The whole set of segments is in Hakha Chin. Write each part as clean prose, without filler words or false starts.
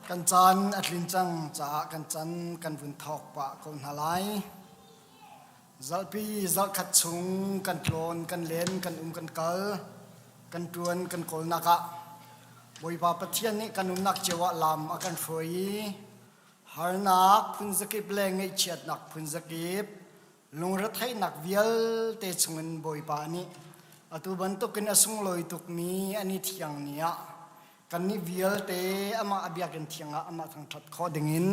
Kan caan a tlin cang caah kan can kan vun thawk pah ko hna lai. Zarhpi zarhkhat chung kan tlawn, kan len, kan um, kan kal, kan ṭuan, kan kawlnak ah Bawipa Pathian nih kan umnak cio ah lam a kan hruai i harnak phunzakip le ngaihchiatnak phunzakip lungretheihnak vialte chungin Bawipa nih atu bantukin a sunglawi tukmi a ni thiang ni ah kannih vialte amah a biakinn thiang ah amah thangṭhat khawh dingin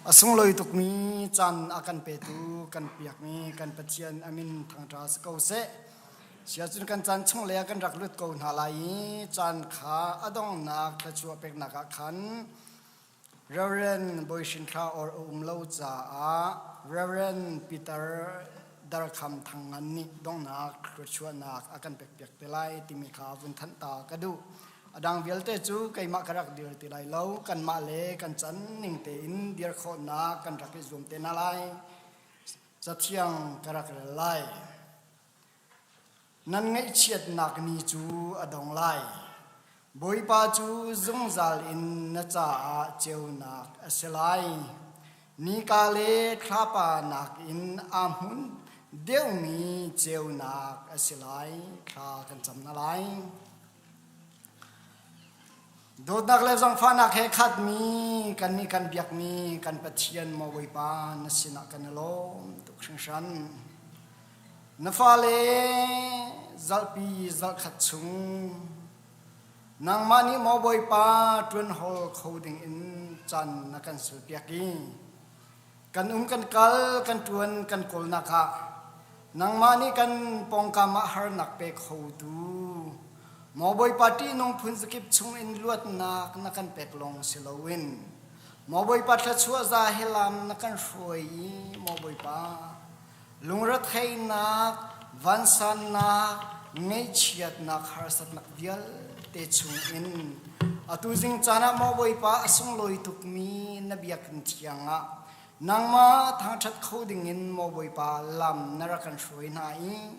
a sunglawi tukmi caan a kan petu kan piakmi kan Pathian a min thangṭha si ko seh. Siacun kan caan chung le kan rak lut ko hna lai i caan kha a donghnak thluachuah peknak ah khan Reverend Bawi Hrin Thla or a um lo caah Reverend Peter Darkham Thang Ngan nih donghnak thluachuahnak a kan pekpiak te lai timi kha vun thanh ta ka duh. A dang vialte cu keimah ka rak dir ti lai lo, kanmah le kan can ning tein dir khawhnak kan rak i zuam te hna lai. Cathiang ka rak rel lai. Nan ngaihchiatnak ni cu a dong lai. Bawipa cu zungzal in na caah ceunak a si lai. Nika le thlapa nakin aa hmun deuhmi ceunak a si lai. Thla kan cam hna lai. Dawtnak le zangfahnak he khatmi kannih kan biakmi kan Pathian maw Bawipa na sinah kan i lawm tuk hringhran. Na fale zalpi zalkhat chung nangmah nih maw Bawipa ṭuan hawl kho dingin caan na kan silpiak i kan um kan kal kan ṭuan kan kawlnak ah nangmah nih kan pawngkam ah harnak pe khotu maw Bawipa ṭihnung phun zakip chungin luatnak na kan pek lawng si loin maw Bawipa thluachuah za he lam na kan hruai i maw Bawipa Lungretheihnak, vansannak, ngaihchiatnak, harsatnak vialte chungin atu zing caan ah maw Bawipa a sunglawi tukmi na biakinn thiang ah nangmah thangṭhat kho dingin maw Bawipa lam na rak kan hruai hna i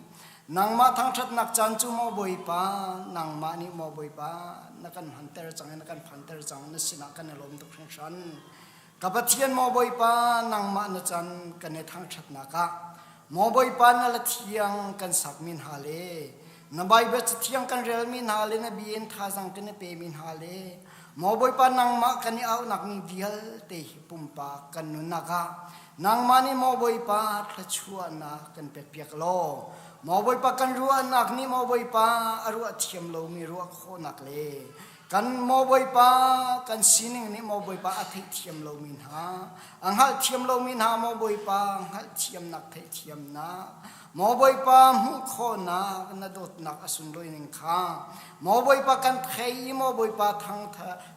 nangmah thangṭhatnak caan cu maw Bawipa nangmah nih maw Bawipa na kan hmanter cang i na kan phanter cang na sinah kan i lawm tuk hringhran. Ka Pathian maw Bawipa nangmah na can kan i thangṭhatnak ah maw Bawipa na la thiang kan sakmi hna le na Baibal cathiang kan relmi hna le na bia in thazaang kan i pemi hna le maw Bawipa nangmah kan i auhnak ni vialte hi pumpak kan nunnak ah nangmah nih maw Bawipa thluachuahnak kan pekpiak law maw Bawipa kan ruahnak nih maw Bawipa a ruah thiam lomi ruah khawhnak le Kan maw Bawipa kan sining nih maw Bawipa a theihthiam lomi hna, a hngalhthiam lomi hna maw Bawipa hngalhthiamnak theihthiamnak, maw Bawipa hmuh khawhnak na dawtnak a sunlawi ning kha, maw Bawipa kan thei i maw Bawipa thang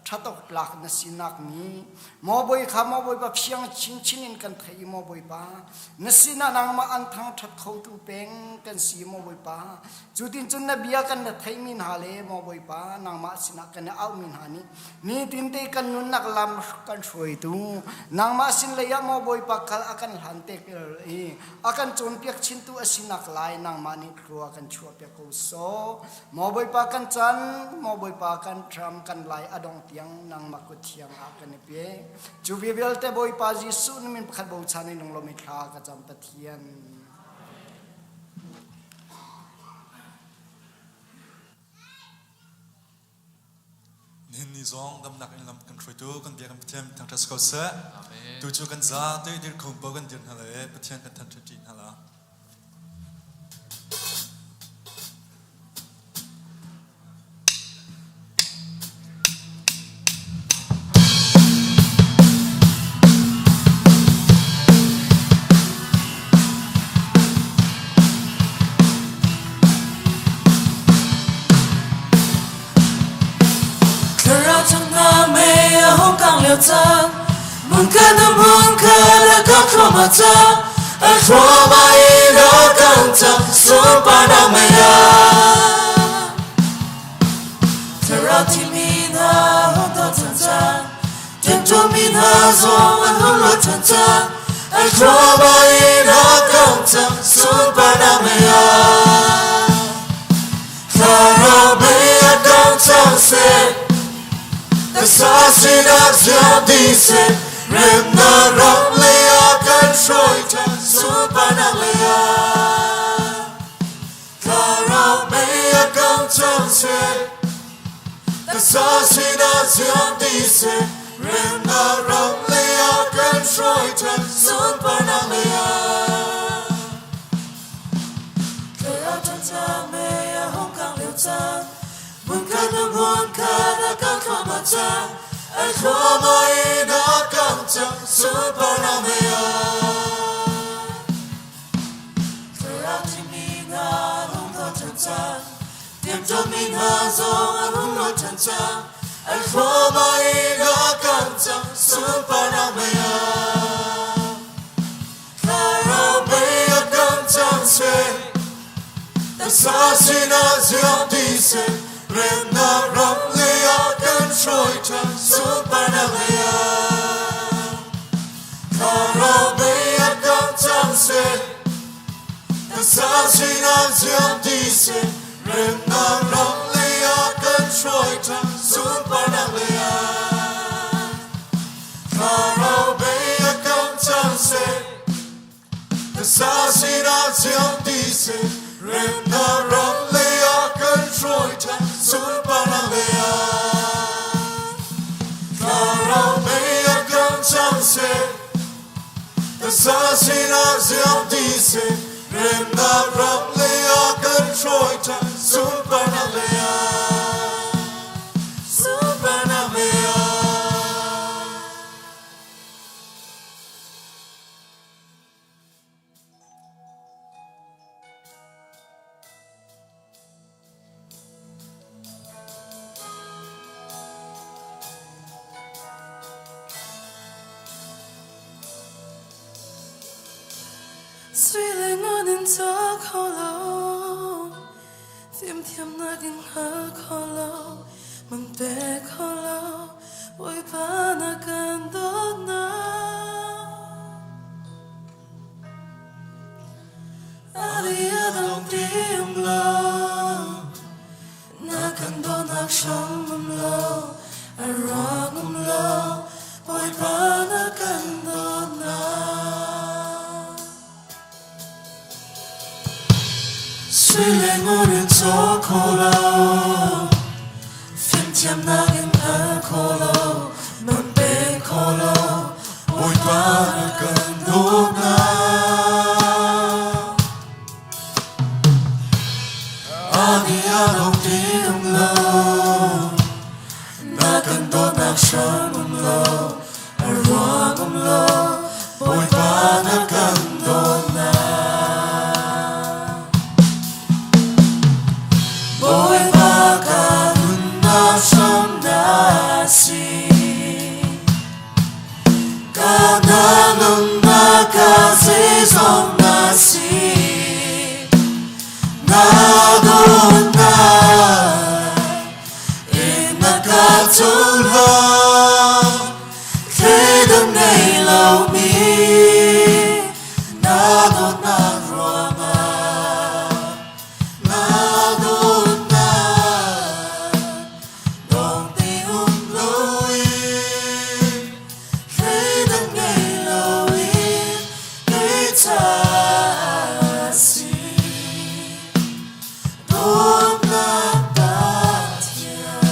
ṭhatok tlak na sinak ni, maw Bawi kha maw Bawipa fiang chinchin in kan thei i maw Bawipa na sinah nangmah an thangṭhat khotu peng kan si maw Bawipa Cutin cun na bia kan la theimi hna le maw Bawipa nangmah sinah kan i auhmi hna nih nitinte kan nunnak lam kan hruaitu nangmah sin lei ah maw Bawipa kal a kan hlan te i a kan cawnpiak chintu a sinak lai nangmah nih thlua kan chuahpiak ko sawh maw Bawipa kan can maw Bawipa kan ṭham kan lai a dong tiang nangmah kut thiang ah kan i pe cu vialte Bawipa Jesuh na min pakhat bochan in lunglawm i thla ka cam Pathian. Nihin ni zong damnak in lam kan hruaitu kan bia kan Pathian thangṭhat si ko seh. Tu cu kan za te dir kho bo kan dir hna le Pathian kan thangṭhat ṭi hna la. Thlarau chung hna mei a hung kang lio cang mun kha na mun kha na ka thloma cang a thloma i na kang cang sunparnak mei ah Thlarau thimi hna hung tho cang cang Ṭemṭumi hna zong an hung luat ṭhan cang an thloma i na kang cang sunparnak mei ah Thlarau mei a kang cang seh. Taksa sinak ziam dih seh, remnak ram lei ah kan hruai ṭhan sunparnak lei ah. Thlarau mei a kang cang seh, taksa sinak ziam dih seh, remnak ram lei ah kan hruai ṭhan sunparnak lei ah. Thlarau ṭhannak mei a hung kang lio cang, hmunkhat hnu hmunkhat a kang thluahmah cang, a thluahmah in a kang cang sunparnak mei ah. Thlarau thimi hna an hung tho ṭhan cang, tiamcawmmi hna zong an hung luat ṭhan cang, a thluahmah in a kang cang sunparnak mei ah. Thlarau mei a kang cang seh, taksa sinah ziam dih seh, remnak ram lei ah kan hruai ṭhan sunparnak lei ah. Thlarau mei a kang cang seh, taksa sinah ziam dih seh, remnak ram lei ah kan hruai ṭhan sunparnak lei ah. Thlarau mei a kang cang seh, taksa sinah ziam dih seh, remnak ram lei ah kan hruai ṭhan sunparnak lei ah. Thlarau mei a kang cang seh, taksa sinah ziam dih seh, remnak ram lei ah kan hruai ṭhan sunparnak lei ah. Sunparnak lei ah. Sui le ngun in cawk kho lo, fimthiamnak in hngal kho lo, man pe kho lo, Bawipa na kan dawtnak. Ali a dong ti um lo, na kan dawtnak hram um lo, a ruang um lo, Bawipa na kan dawtnak. Sui le ngun in caw kho lo, fimthiamnak in hngal kho lo, man pe kho lo, Bawipa na kan dawtnak. Ani a dong ti um lo, na kan dawtnak hram um lo, a ruang um lo, Bawipa na kan dawtnak. Bawipa ka nunnak hram na si. Ka nunnak ka zeizong na si. Na dawtnak in na ka cohlan. Thleidan ngei lomi na dawtnak ruangah na dawtnak dong ti um loin thleidan ngei loin kei caah si dawtnak Pathian.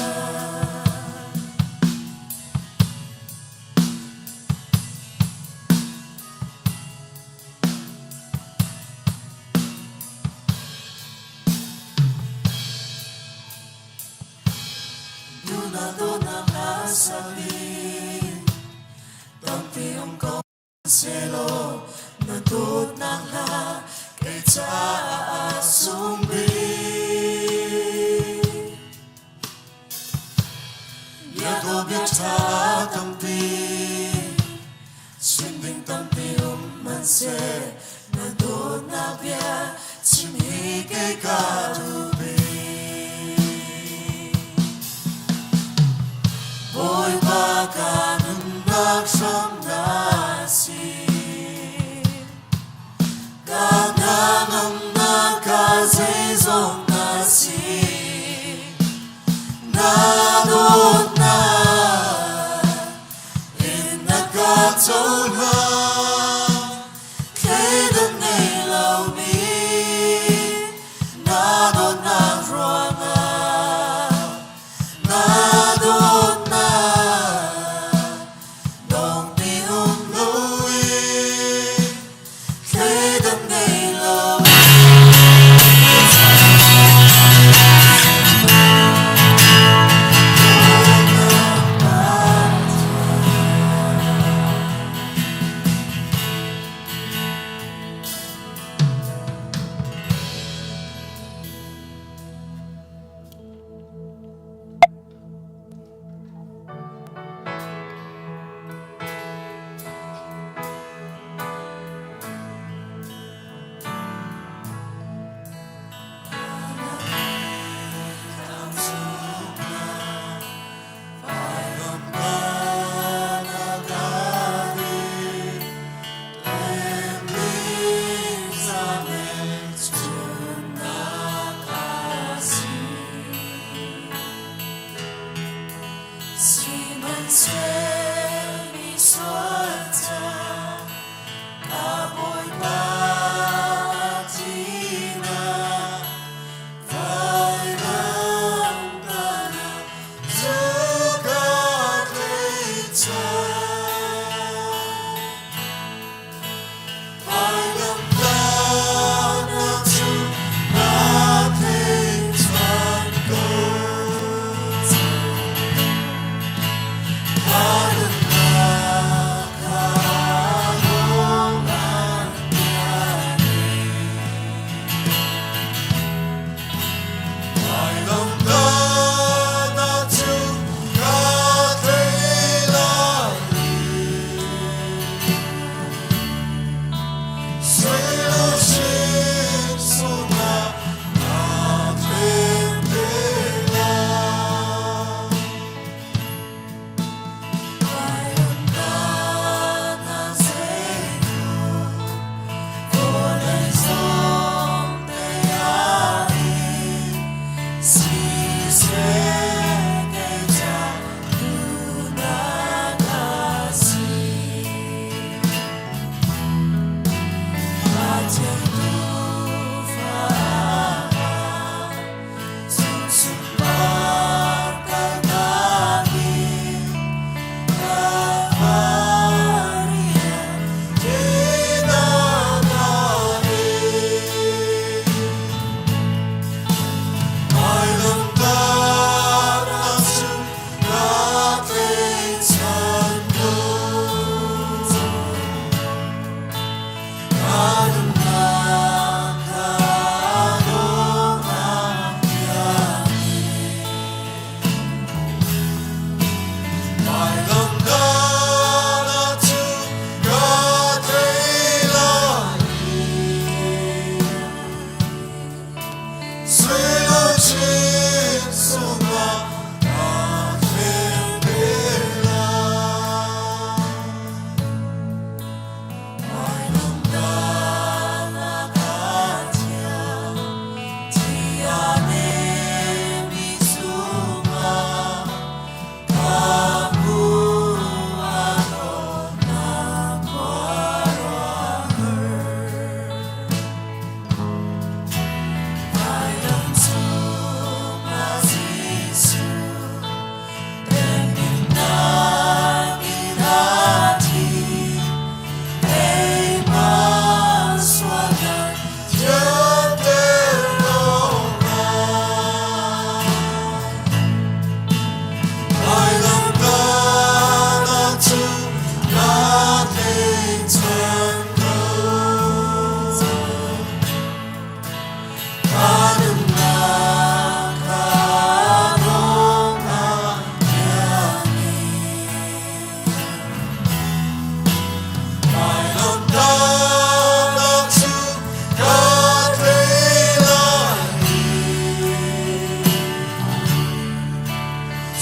Duna duna hla tampi um ko selaw na dawtnak hla kei caah sung bik. Bia dawh bia ṭha tampi, chim ding tampi um hmanhseh, na dawtnak bia chim hi kei ka duh bik. Bawipa. Siseh kei ca duhnak a si. Pathian tuufa cung sunpar kalnak in Kalvari thihnak a ing. Vailamtahnak cu ka tlaihchan ko. Ka nunnak ka donghnak tiangin. Vailamtahnak cu ka tei lai i sui luchin cungah kaa thleng te lai. Vailamtahnak a thiang, thi a nemmi cungah ka pum a dawtnak khuaruahhar. Vailam cungah Jesuh temhinnak in a thi, keimah sualnak Thianter awkah. Vailamtahnak cu ka tlaihchan ko. Ka nunnak ka donghnak tiangin. Vailamtahnak cu ka tei lai i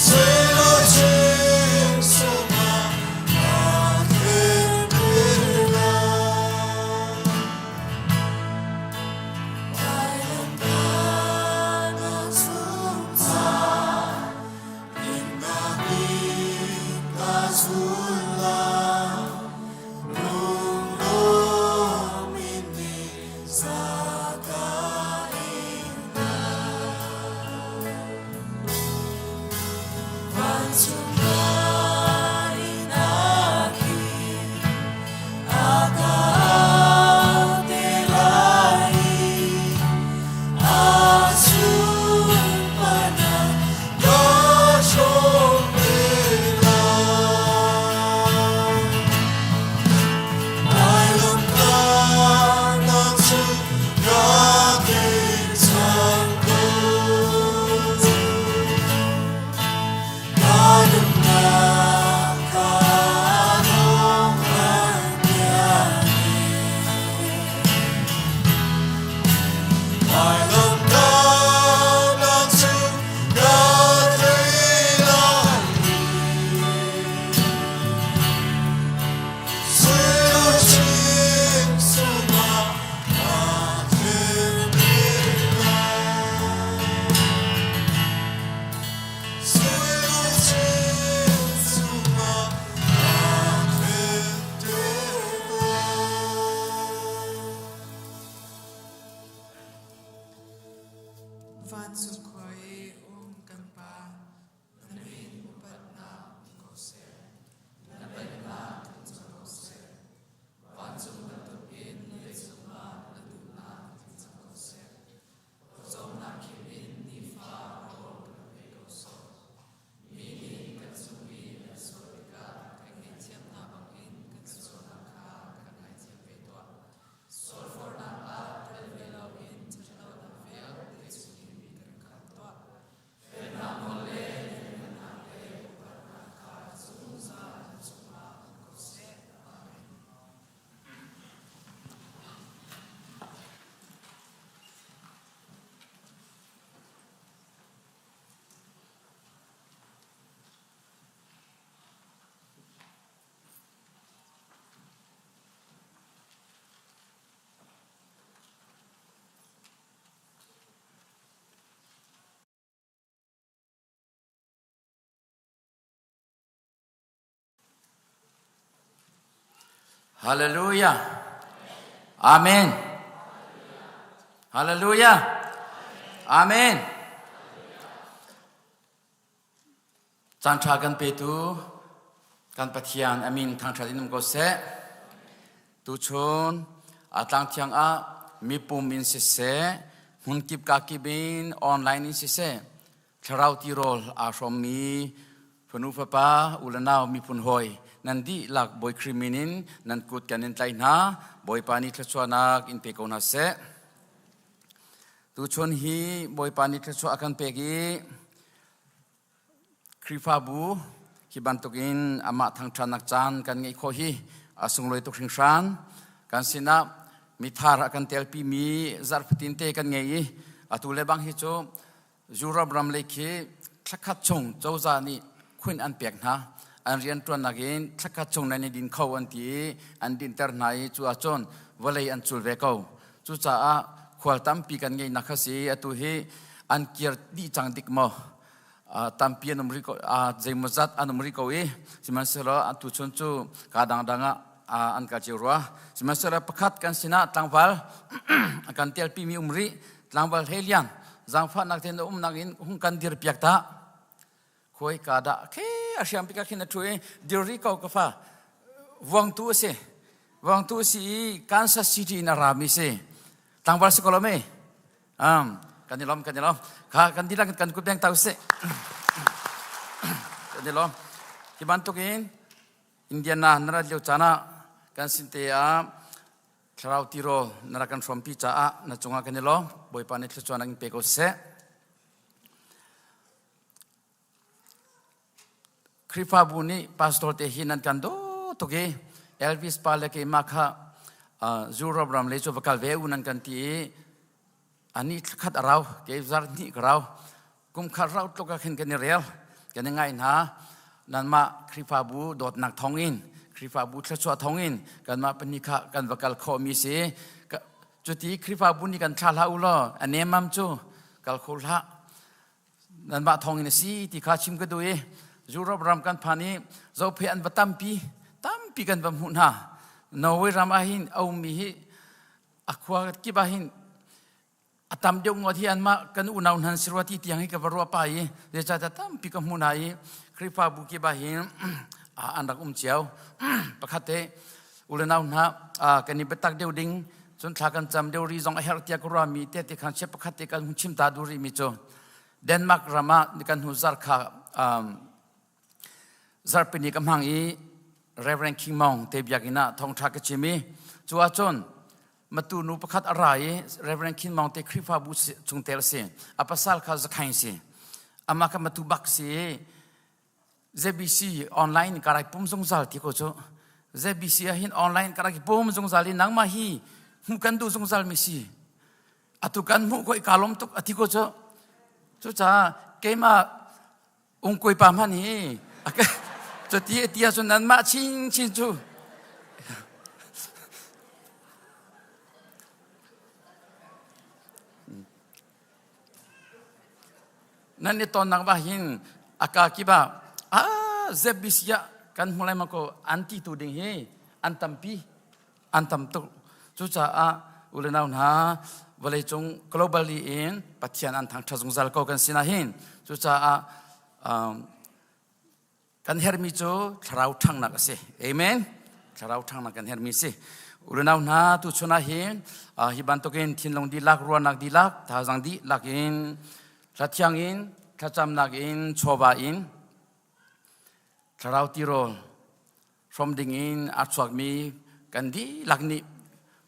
sui luchin cungah kaa thleng te lai. Vailamtahnak zungzal dinnak in ka zul lai. Lunglawm in ni za ka ing lai. Vancung in ah khin a ka auh te lai i a sunparnak Ka hrawm te lai. Vailamtahnak cu ka tlaihchan ko. Ka nunnak ka donghnak tiangin. Vailamtahnak cu ka tei lai i sui luchin cungah kaa thleng te lai. Sui luchin cungah kaa thleng te lai. Vancung khua i um kan Pa, na min upatnak um ko seh. Na pennak tlung cang ko seh. Vancung bantukin leicung ah na duhnak tling cang ko seh. Pawcawmnak khim in nifa rawl kan pe ko sawh. Mi nih kan cung i an sual tikah kan ngaihthiam hna bangin kan sualnak kha kan ngaithiam ve tuah. Sualforhnak ah tel ve loin ṭhatlonak vialte chungin kan khamh tuah. Hallelujah. Amen. Hallelujah. Amen. Caan ṭha kan petu kan Pathian amin thangṭhat in um ko seh. Tuchun a tlang thiang ah mipum in siseh, hmunkip kakip in online in siseh, thlarau tirawl aa hrawmmi fanu fapa u le nau miphun hawi nan dihlak Bawi Khrih min in nan kut kan in tlaih hna. Bawipa nih thluachuahnak in pe ko hna seh. Tuchun hi Bawipa nih thluachuah a kan pek i Khrihfabu hi bantukin amah thangṭhatnak caan kan ngeih khawh hi a sunglawi tuk hringhran. Kan sinah mithar a kan telpimi zarh fatin te kan ngei i atu le bang hi cu Europe ram lei khi thlakhat chung cozah nih khuin an pek hna. An rianṭuannak in thlakhat chung nan i din kho an ti i an dinter hna i cu ahcun vawlei an cul ve ko. Cucaah khual tampi kan ngeihnak kha si atu hi an kir dih cang dik maw? Tampi an um rih ko, zeimawzat an um rih ko i sihmanhsehlaw atu chun cu kaa dangdang ah an kal cio rua. Sihmanhsehlaw pakhat kan sinah tlangval a kan telpimi um rih, tlangval Hlei Lian, zaangfahnak tein na umnak in hung kan dir piak ta. Khuai ka dah khe a hriam pika khin a ṭhu i dir rih ko ka fa. Vuangtu a si. Vuangtu a si i Kansas City in a rami si. Tlangval si ko lo me? Kan i lawm, kan i lawm. Kha kan dihlak kan kut beng ta usih. Kan i lawm. Hi bantukin Indiana na rat lio caan ah kan sin te ah thlarau tirawl na rak kan hrawmpi caah na cungah kan i lawm. Bawipa nih thluachuahnak in pe ko seh. Khrihfabu nih pastor te hi nan kan daw tuk i Elvis pa le keimah kha Europe ram lei cu va kal ve u nan kan ti i ani thlakhat a rau ke zar hnih ka rau kum khat rau tluk ah khin kan i rel kan i ngai hna nanmah Khrihfabu dawtnak thawng in Khrihfabu thluachuah thawng in kanmah pahnih kha kan va kal khawh mi si cuti Khrihfabu nih kan thla hlah u law a nemam cu kal kho hlah nanmah thawngin a si ti kha chim ka duh i Europe ram kan phan i zophe an va tampi tampi kan va hmuh hna. Norway ram ah hin a ummi hi a khua kip ah hin a tam deuh ngawt hi anmah kan unau hnan si rua ti tiang hi ka va ruah pa i zeicahtiah tampi ka hmuh hna i Khrihfabu kip ah hin an rak um cio. Pakhat te ulenau hna kan i biatak deuh ding cun thla kan cam deuh ri zong a herh tiah ka ruahmi te te khan chia pakhat te kan hun chim ta duh rihmi cu Denmark ram ah kan hnu zarh kha zarhpini ka hmang i Reverend King Maung te biakinn ah thawngṭha ka chim i cu ahcun matu nu pakhat a ra i Reverend King Maung te Khrihfabu chungtel si a pasal kha zakhain si amah kha matu bak si i ZBC online ka rak pum zungzal ti ko cu ZBC ah hin online ka rak pum zungzal i nangmah hi hmuh kan duh zungzal mi si atu kan hmuh ko i ka lawm tuk ati ko cu cucaah keimah ungkoi pa hman hi cuti ati ahcun nanmah chinchin cu Nan i tonnak va hin a ka kip ah ah ZBC ah kan hmu lai ma ko an ti tu ding hi an tampi an tam tuk. Cucaah u le nau hna vawleicung globally in Pathian an thangṭhat zungzal ko kan sinah hin. Cucaah Kan herhmi cu thlarau ṭhanghnak a si. Amen. Thlarau ṭhanghnak kan herhmi si. Unau hna tuchun ah hin hi bantukin thinlung dihlak, ruahnak dihlak, thazaang dihlak in thlathiang in thlacamnak in chawva in thlarau tirawl hrawm ding in a chuakmi kan dihlak nih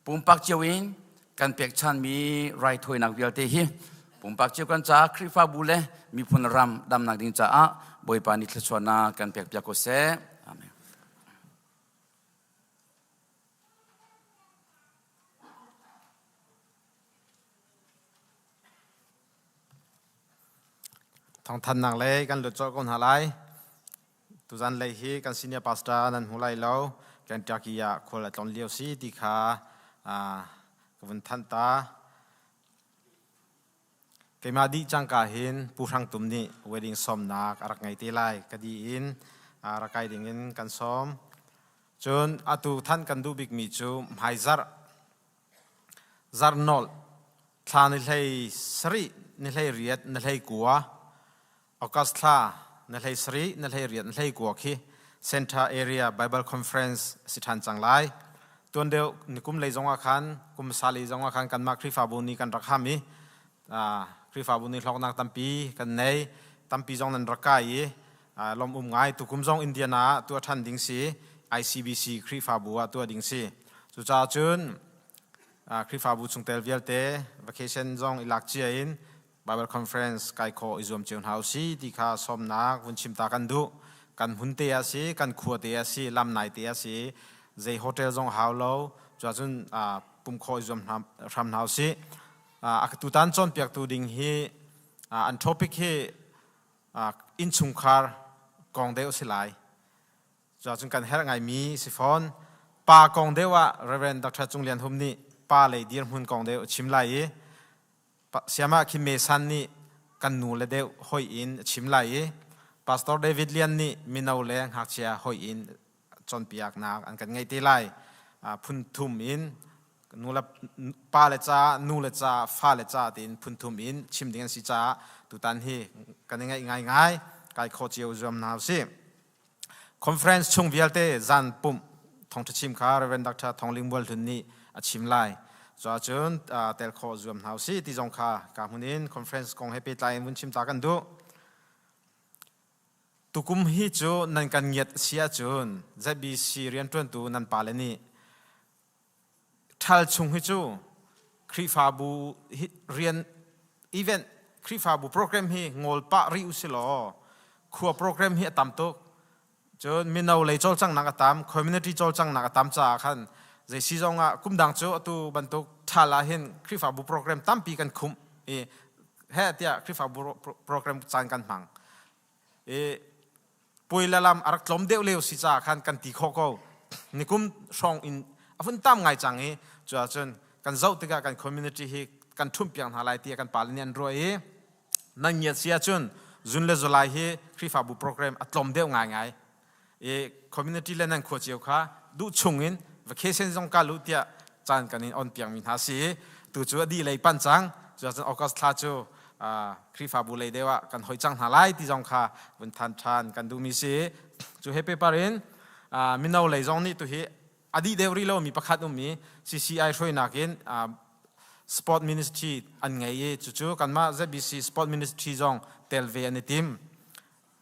pumpak cio in kan pekchanmi raithawinak vialte hi pumpak cio kan caah Khrihfabu le miphun ram damnak ding caah Bawipa nih thluachuahnak kan pekpiak ko seh. Amen. Thawngthannak lei kan lut colh ko hna lai. Tuzan lei hi kan senior pastor nan hmu lai lo. Kentucky ah khual a tlon lio si ti kha ka vun thanh ta. Keimah dih cangka hin Pu Hrang Tum nih wedding sawmnak a rak ngei te lai ka di in rak kai ding in kan sawm. Cun atu than kan duh bikmi cu hmaizarh zarhnolh thla ni hlei sarih ni hlei riat ni hlei kua August thla ni hlei sarih ni hlei riat ni hlei kua khi Center Area Bible Conference si ṭhan cang lai. Tuan deuh nikum lei zong ah khan kum sali zong ah khan kanmah Khrihfabu nih kan rak ham i Khrihfabu nih hlawknak tampi kan nei. Tampi zong nan rak kai i lawm um ngai. Tukum zong Indiana ah tuah ṭhan ding si. ICBC Khrihfabu ah tuah ding si. Cucaah cun Khrihfabu chungtel vialte vacation zong i lak cia in Bible conference kai khawh i zuam cio hna usih ti kha sawmnak vun chim ta kan duh. Kan hmun te a si, kan khua te a si, lam nai te a si, zei hotel zong hau lo. Cuahcun pum khawh i zuam hram hna usih. A tutan cawnpiaktu ding hi an topic hi innchungkhar kong deuh a si lai. Cuahcun kan herh ngaimi si fawn. Pa kong deuh ah Reverend Dr. Cung Lian Hum nih pa lei dirhmun kong deuh a chim lai i Siamah khi Mesan nih kan nu le deuh hoih in a chim lai i Pastor David Lian nih mino le ngakchia hoih in cawnpiaknak an kan ngeih te lai. Phun thum in nu le pa le ca, nu le ca, fa le ca tiin phun thum in chim ding an si caah tutan hi kan i ngaih ngaingai kai kho cio zuam hna usih. Conference chung vialte zan pumh thawngṭha chim kha Rev. Dr. Thawng Ling Mual Hlun nih a chim lai. Cuahcun tel khawh zuam hna usih ti zong kha ka hmun in conference kong he pehtlai in vun chim ta kan duh. Tukum hi cu nan kan ngiat a si ahcun ZBC rianṭuantu nan pale nih ṭhal chung hi cu Khrihfabu rian event Khrihfabu program hi ngol pah rih usih law khua program hi a tam tuk. Cun mino lei cawlcanghnak a tam, community cawlcanghnak a tam caah khan zei si zong ah kum dang cu atu bantuk ṭhal ah hin Khrihfabu program tampi kan khumh i heh tiah Khrihfabu program caan kan hmang. I puai le lam a rak tlawm deuh lio si caah khan kan ti khawh ko. Nikum hrawng in a vun tam ngai cang i cuahcun kan zoh tikah kan community hi kan ṭhumh piak hna lai tiah kan pale nih an ruah i nan ngiat si ahcun zun le zulai hi Khrihfabu program a tlawm deuh ngaingai i community le nan khua cio kha duh chung in vacation zong kal u tiah caan kan in on piakmi hna si i tu cu a dih lei pan cang. Cuahcun August thla cu Khrihfabu lei deuh ah kan hoi cang hna lai ti zong kha vun than ṭhan kan duhmi si. Cu he paper in mino lei zong nih tu hi a dih deuh rih lomi pakhat um i CCI hruainak in sport ministry an ngei i cucu kanmah ZBC sport ministry zong tel ve an i tim.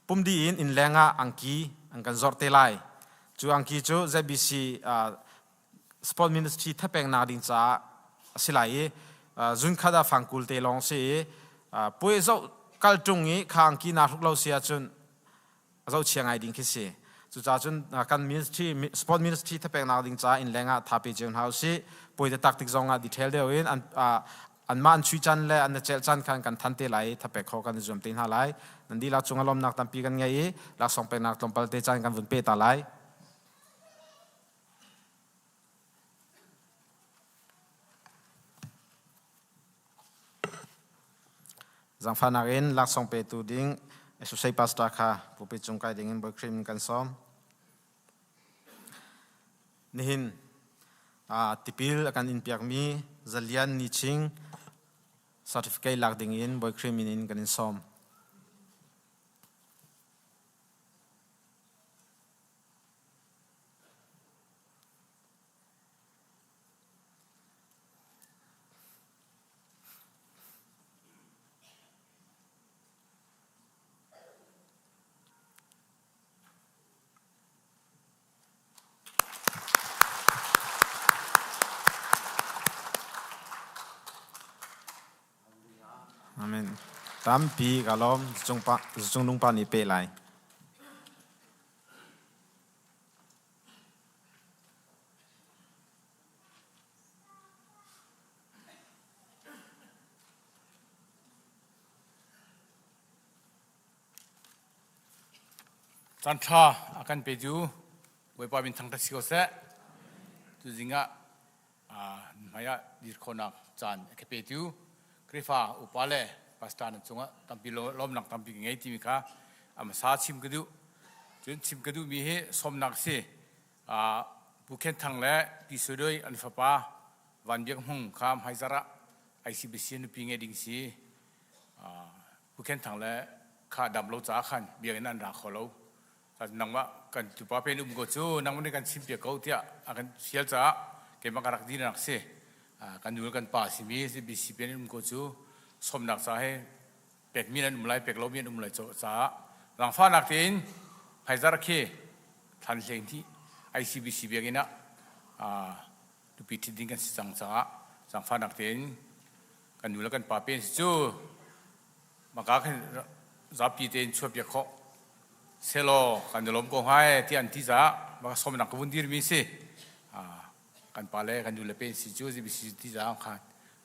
Pumdi in innleng ah angki an kan zorh te lai. Cu angki cu ZBC sport ministry thapeknak ding caah a si lai i zunkhat ah fangkul te lawng si i puai zoh kal ṭung i kha angki naa hruk lo si ahcun a zohchia ngai ding khi si. Cucaah cun kan ministry sport ministry thapeknak ding caah innleng ah tha pe cio hna usih. Puai taktak tik zong ah detail deuh in an anmah an chuih caan le an celh caan khan kan than te lai i thapek kho kan i zuam te hna lai. Nan dihlak cung ah lawmnak tampi kan ngei i laksawng peknak tlawmpal te caan kan vun pe ta lai. Zaangfahnak in laksawng petu ding Associate Pastor kha pulpit cung kai ding in Bawi Khrih min kan sawm. Nihin tipil a kan in piakmi Zalian Ni Ching certificate lak ding in Bawi Khrih min in kan in sawm. Amen. Tampi ka lawm. Cung nung pa nih pe lai. Caanṭha a kan petu Bawipa min thangṭhat si ko seh. Tuzing ah hmai ah dir khawhnak caan a ka petu Khrihfa upa le pastor nan cungah tampi lawmnak tampi ka ngei timi kha a hmasa chim ka duh. Cun chim ka duhmi hi sawmnak a si. Pu Khen Thang le Pi Sui Doi an fapa Van Biak Hmung kha hmaizarh ah ICBC nupi ngei ding si. Pu Khen Thang le kha dam lo caah khan biakinn an ra kho lo. Nangmah kan tupa pen um ko cu nangmah nih kan chim piak ko tiah a kan fial caah keimah ka rak dinak si. Kan nu le kan pa simi CBC pen um ko cu sawmnak ca he pekmi an um lai pek lomi an um lai caah zaangfahnak tein hmaizarh khi thlan hleng hi ICBC biakinn ah nupi ṭhit ding kan si cang caah zaangfahnak tein kan nu le kan pa pen si cu maka khin zapi tein chuahpiak khawh selaw kan i lawm ko hnga tiah an ti caah maka sawmnak ka vun dirmi si. Kan pa le kan nu le pen si cu ZBC ti caah khan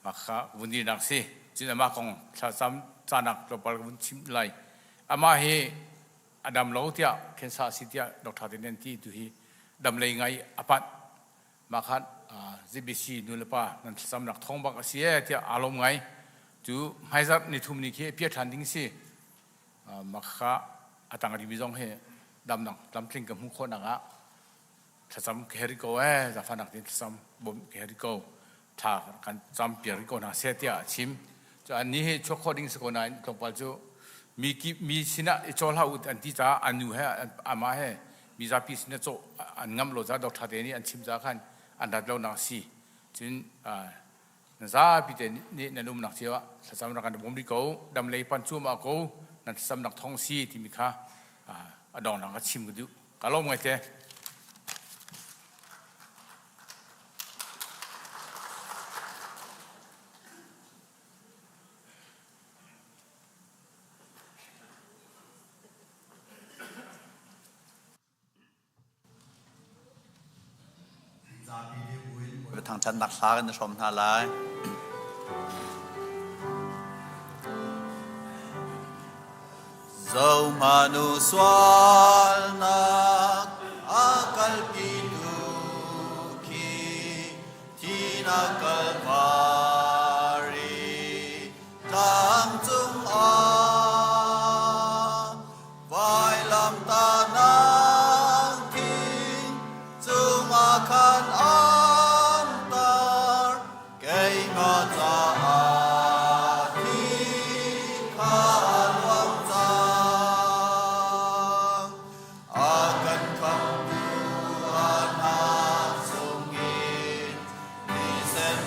mah kha vun dirnak si. Cun amah kong thlacam canak tlawmpal ka vun chim lai. Amah hi a dam lo tiah cancer si tiah doctor te nih an ti. Tu hi dam lei ngai a panh. Mah khan ZBC nu le pa nan thlacamnak thawng bak a si e tiah aa lawm ngai. Cu hmaizarh nithum ni khi piah ṭhan ding si. Mah kha a tang rimi zong hi damnak tlamtling ka hmuh khawhnak ah thlacam ka heri ko ee, zaangfahnak tein thlacam bawmh ka heri ko, tha kan cam piak rih ko hna seh tiah a chim. Cu annih hi chuak khawh ding si ko nain tlawmpal cu mi kip mi sinah i caw hlah u an ti caah an nu he amah he mi zapi sinah cawh an ngamh lo caah doctor te nih an chim caah khan an rat lonak a si. Cun na zapi te nih nan umnak cio ah thlacam rak kan bawm rih ko, dam lei pan cuahmah ko, nan thlacamnak thawng si timi kha a donghnak ka chim ka duh. Ka lawm ngaite. Thangṭhatnak hla kan i hrawm hna lai. Zohmanu sualnak a kalpitu khi thihnak Kalvari tlang cungah vailamtahnak thing cungah khan an tar. Keimah caah thi kha luang cang. A kan khamhtu a hna chungin thisen.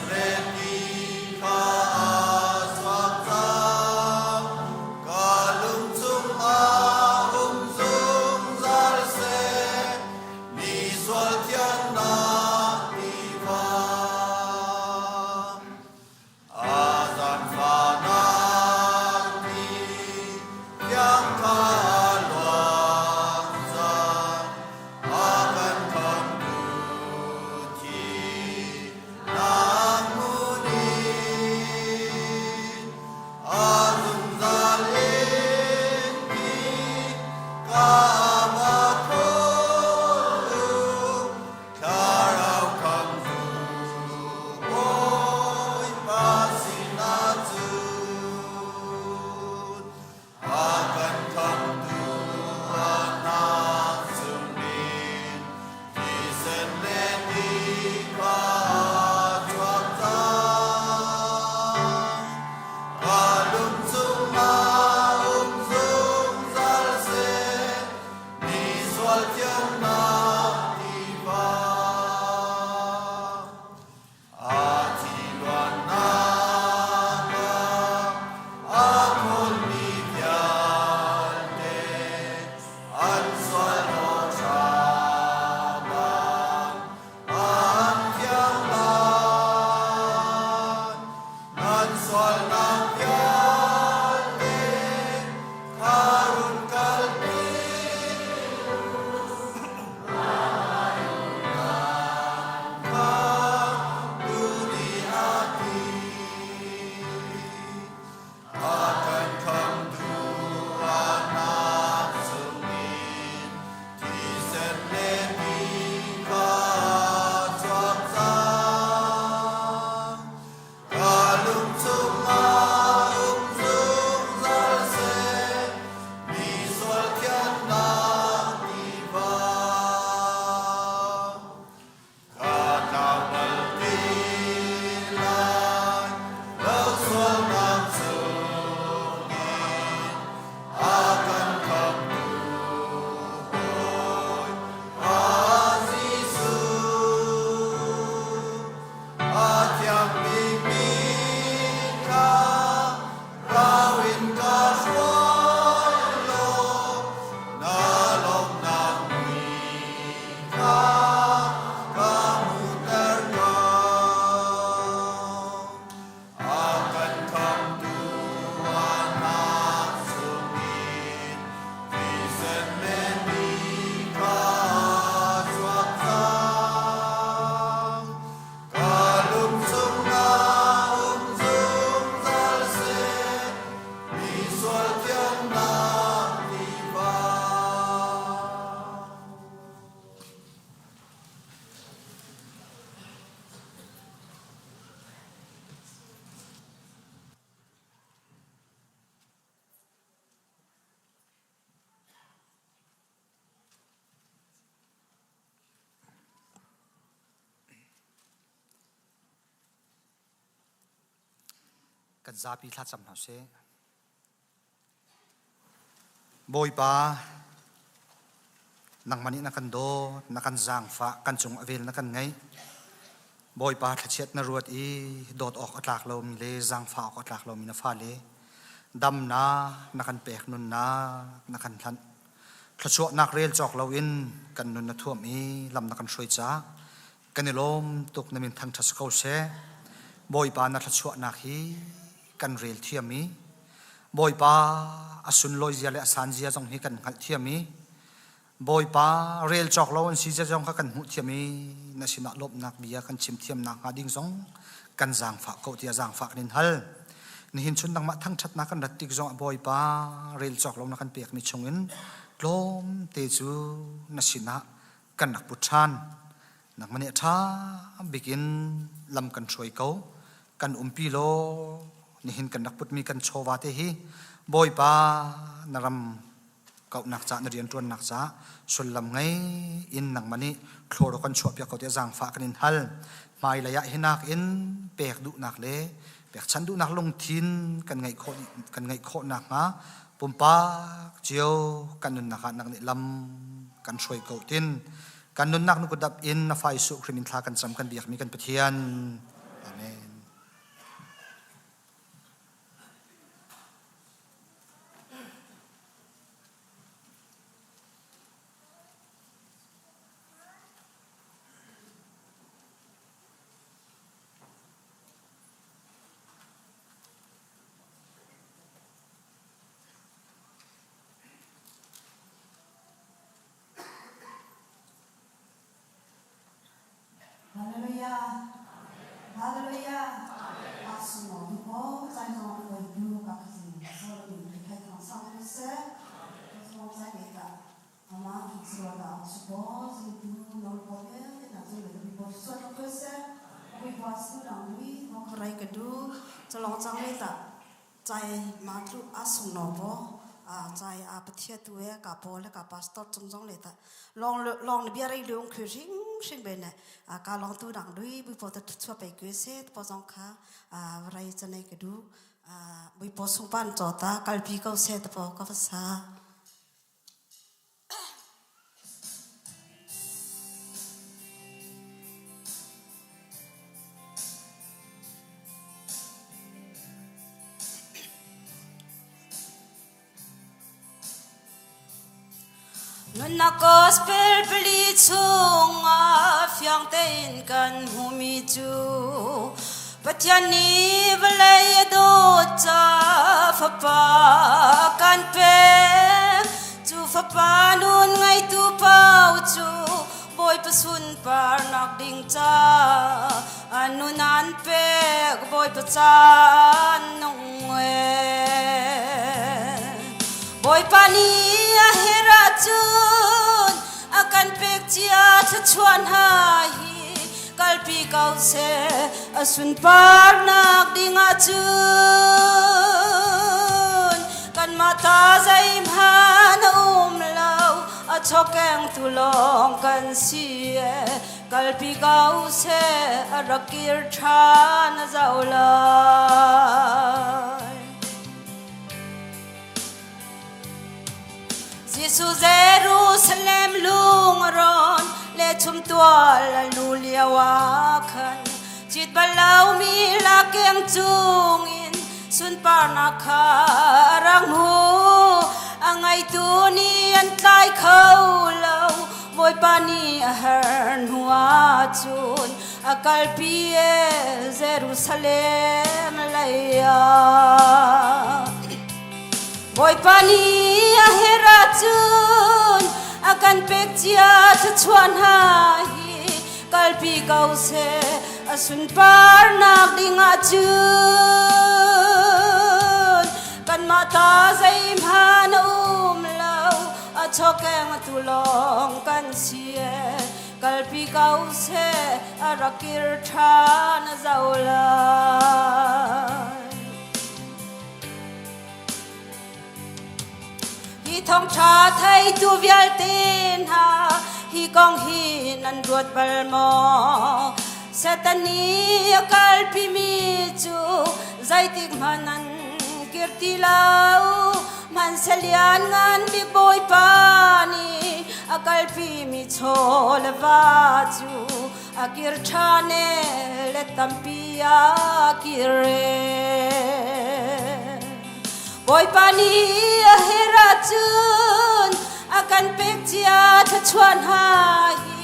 Kan zapi thlacam hna sih. Bawipa, nangmah nih na kan dawt, na kan zaangfah, kan cung a vel na kan ngeih. Bawipa thlachiat na ruat i dawt awk a tlak lomi le zaangfah awk a tlak lomi na fale damnak na kan pek nunnak na kan hlanh. Thluachuahnak rel cawk loin kan nun na thuam i lam na kan hruai caah kan i lawm tuk na min thangṭhat si ko seh. Bawipa na thluachuahnak hi kan rel thiam i Bawipa a sunlawi zia le a san zia zong hi kan hngalh thiam i Bawipa rel cawk lo an si zia zong kha kan hmuh thiam i na sinah lawmhnak bia kan chim thiam nakhnga ding zong kan zaangfah ko tiah zaangfah kan in hal. Nihin chun nangmah thangṭhatnak kan rat tik zongah Bawipa rel cawk lo na kan pekmi chungin tlawmte cu na sinah kan rak put ṭhan. Nangmah nih a ṭha bik in lam kan hruai ko. Kan umpi law nihin kan rak putmi kan chawva te hi Bawipa na ram kauhnak ca na rianṭuannak ca sullam ngei in nangmah nih thlawr kan chuahpiak ko tiah zaangfah kan in hal. Hmailei ah hinak in pek duhnak le pekchanh duhnak lungthin kan ngeih khawh kan ngeih khawh nakhnga pumpak cio kan nunnak ah nang nih lam kan hruai ko tin kan nunnak nu kutdap in na fa Jesuh Khrih min thla kan cam kan biakmi kan Pathian. Amen. Hallelujah. Hallelujah. Asungo ko zai zong ko du ka khasin so lo ni khai thong sang ko se. So zai me ta ama so da su bo si du no ko te na zo le bi bo so ko se. Bi bo su dang ni ko rai ka du chalong chang me ta 在马路阿送萝卜啊，在阿不贴度诶，个波咧个 pastor 中中嚟得，浪浪边嚟两佢星星边呢，啊，个浪都人类被波得出被佢些，波上卡啊，来真系个都啊，被波送班做得，个比较些得波个啥。Nunnak gospel pali chungah fiang tein kan hmuhmi cu Pathian nih vawlei a dawt ca fapa kan pek. Cu fapa nun ngeitu paoh cu Bawipa sunparnak ding ca nun an pek Bawipa ca an nung Bawipa nih a herh ahcun a kan pek cia thluachuah hna hi kalpi ko seh a sunparnak ding ahcun kanmah ta zeihmanh a um lo a chawkengtu lawng kan si kalpi ko seh a rak kir ṭhan a zoh lai. Jesuh Jerusalem lung a rawn le chumtual a lu lio ah khan cit bal lomi lakeng cungin sunparnak kha a rak hmu. A ngaitu nih an tlai kho lo Bawipa nih a her hnu ahcun a kalpi e Jerusalem lei ah. Bawipa nih a herh ahcun a kan pek cia thluachuah hna hi kalpi ko seh a sunparnak ding ahcun kanmah ta zeihmanh a um lo a chawkeng tu lawng kan si kalpi ko seh a rak kir ṭhan a zau lai. Hi thawngṭha theitu vialte hna hi kong hi nan ruat bal maw? Satan nih a kalpimi cu Zeitik hmanh an kir ti lo. Hmanhselian ngan bik Bawipa nih a kalpimi chaw le va cu a kir ṭhan e let tampi a kir e. Bawipa nih a her ahcun a kan pek cia thluachuah hna hi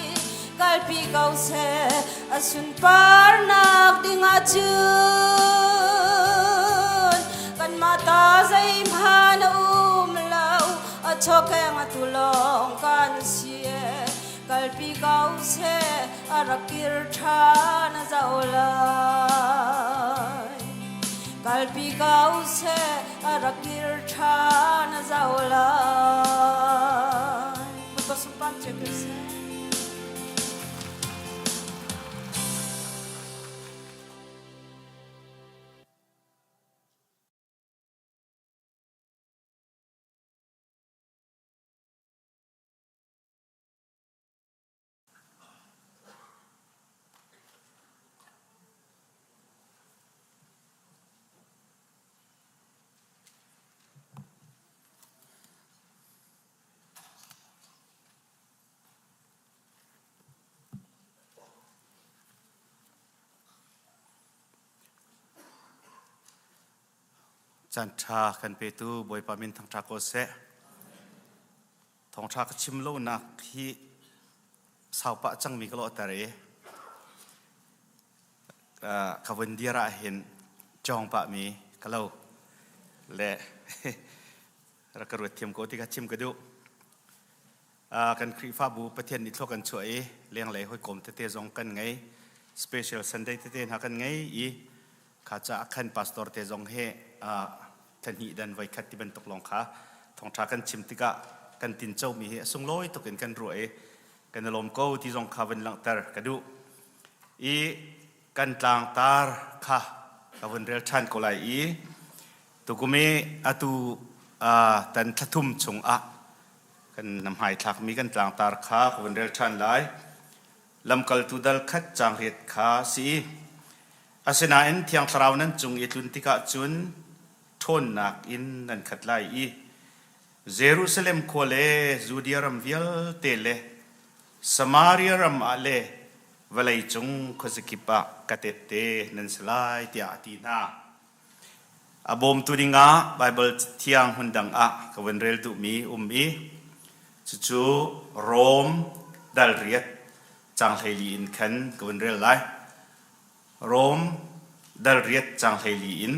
kalpi ko seh a sunparnak dingah cun kanmah ta zeihmanh a um lo a chawkeng a tu lawng kan si e kalpi ko seh a rak kir ṭhan a zoh lai kalpi ko seh a rak kir ṭhan a zoh lai Bawipa sunpar cio ko seh. Caan ṭha kan petu Bawipa min thangṭha ko seh. Thawngṭha ka chim lonak hi saupah cangmi ka lawhter i ka vun dir ah hin cawng pahmi ka lo le rak ka ruat thiam ko ti kha chim ka duh. Kan Khrihfabu Pathian nih thlua kan chuah i lenglei hawikom tete zong kan ngei. Special Sunday tete hna kan ngei i kha caah khan pastor te zong he thla dan voi khat ti bantuk lawng kha thawngṭha kan chim tikah kan tincomi hi a sunglawi tuk in kan ruah i kan i lawm ko ti zong kha vun langhter ka duh. I kan tlangtar kha ka vun rel ṭhan ko lai i tukum i atu tan thlathum chungah kan na hmaithlakmi kan tlangtar kha ka vun rel ṭhan lai. Lamkaltu dal khat caang riat kha si i asinain Thiang Thlarau nan cung i tlun tikah cun ṭhawnnak in nan khat lai i Jerusalem khua le Judea ram vialte le Samaria ram ah le vawlei cung khuazakip ah ka tehte nan si lai tiah a ti hna. A bawmtu dingah Baibal Thiang hmun dang ah ka vun rel duhmi um i cucu Rom dal riat caang 14 in khan ka vun rel lai. Rom dal riat caang 14 in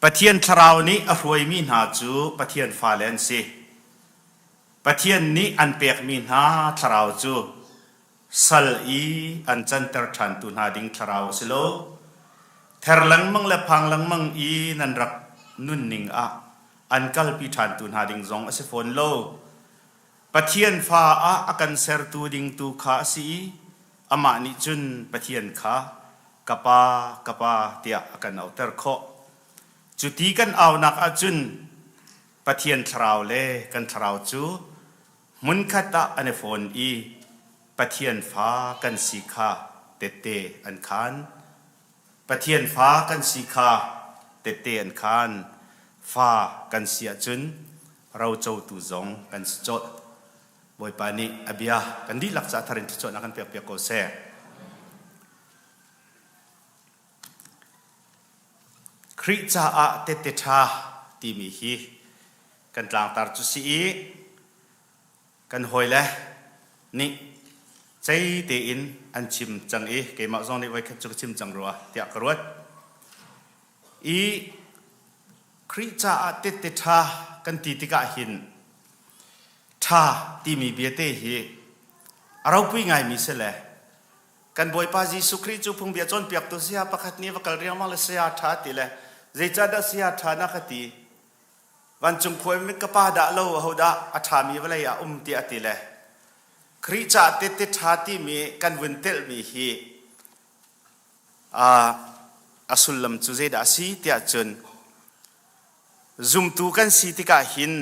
Pathian Thlarau nih a hruaimi hna cu Pathian fale an si. Pathian nih an pekmi hna Thlarau cu sal i an canter ṭhantu hna ding thlarau a si lo. Ther lengmang le phang lengmang i nan rak nunning ah an kalpi ṭhantu hna ding zong a si fawn lo. Pathian fa ah a kan sertu ding tu kha a si i amah nih cun Pathian kha ka Pa, ka Pa tiah a kan auhter khawh. Cu ti kan aunak ahcun Pathian thlarau le kan thlarau cu hmunkhat ah an i fawn i Pathian fa kan si kha tette an khaan. Pathian fa kan si kha tette an khaan. Fa kan si ahcun rocotu zong kan si colh. Bawipa nih a bia kan dihlak ca thar in thluachuahnak kan pekpiak ko seh. Khrih caah tette ṭha timi hi kan tlangtar cu si i kan hawile nih cei tein an chim cang i keimah zong nih voikhat cu ka chim cang rua tiah ka ruat. I Khrih caah tette ṭha kan ti tikah hin ṭha timi biate hi a ropui ngaimi si le kan Bawipa Jesuh Khrih cu phungbia cawnpiaktu saya pakhat nih va kal riangmang le saya ṭha ti le zeicahdah saya ṭha na ka ti Vancung khua in ka pa dah lo ahodah a ṭhami vawlei ah um tiah a ti le Khrih caah tette ṭha timi kan vun telhmi hi a sullam cu zeidah a si tiah cun zumtu kan si tikah hin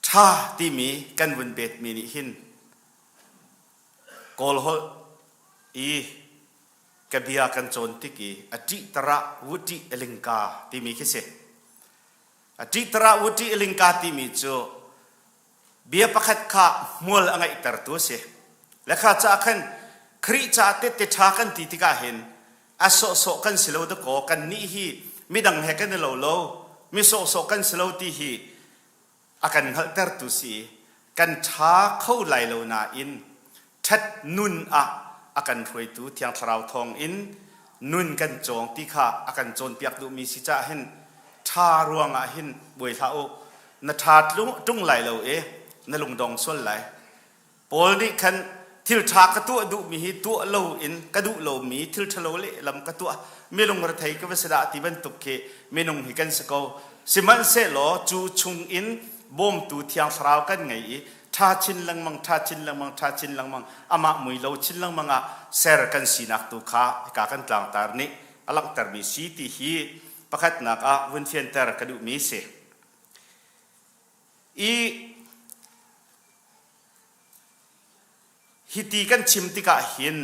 ṭha timi kan vun betmi nih hin Kawl holh i Ka bia kan cawn tik i a ṭih-tara wuṭih elingka timi khi si. A ṭih-tara wuṭih elingka timi cu bia pakhat kha hmual a ngeihtertu a si. Le kha caah khan Khrih caah tette ṭha kan ti tikah hin a sawhsawh kan si lo dakaw kannih hi midang he kan i lo lo, mi sawhsawh kan si lo ti hi a kan hngalhtertu si. Kan ṭha kho lai lo nain ṭhat nun ah a kan hruaitu Thiang Thlarau thawngin nun kan cawng ti kha a kan cawnpiak duhmi si caah hin ṭha ruangah hin buai hlah u. Na ṭha ṭung lai lo i na lungdong sual lai. Paul nih khan thil ṭha ka tuah duhmi hi tuah loin ka duh lomi thil ṭhalo lehlam ka tuah mi lungrethei ka va si dah ti bantuk khi minung hi kan si ko. Sihmanhsehlaw cu chungin bawmtu Thiang Thlarau kan ngei i ṭha chin lengmang, ṭha chin lengmang, ṭha chin lengmang, amah mui lo chin lengmang ah ser kan sinak tu kha hika kan tlangtar nih a langhtermi si ti hi pakhatnak ah vun fianter ka duhmi si. I hiti kan chim tikah hin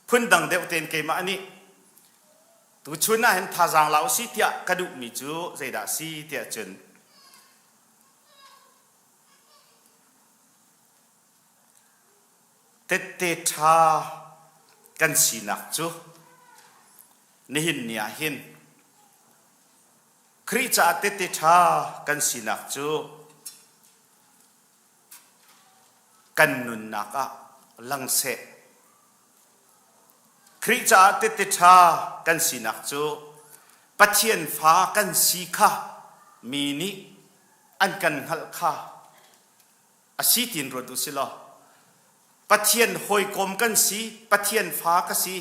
phundang deuh tein keimah nih tuchun ah hin thazaang la usih tiah ka duhmi cu zeidah si tiah cun tette ṭha kan sinak cu nihin ni ah hin Khrih caah tette ṭha kan sinak cu kan nunnak ah lang seh. Khrih caah tette ṭha kan sinak cu Pathian fa kan si kha mi nih an kan hngalh kha a si tiin ruat u si law Pathian hawikom kan si, Pathian fa ka si,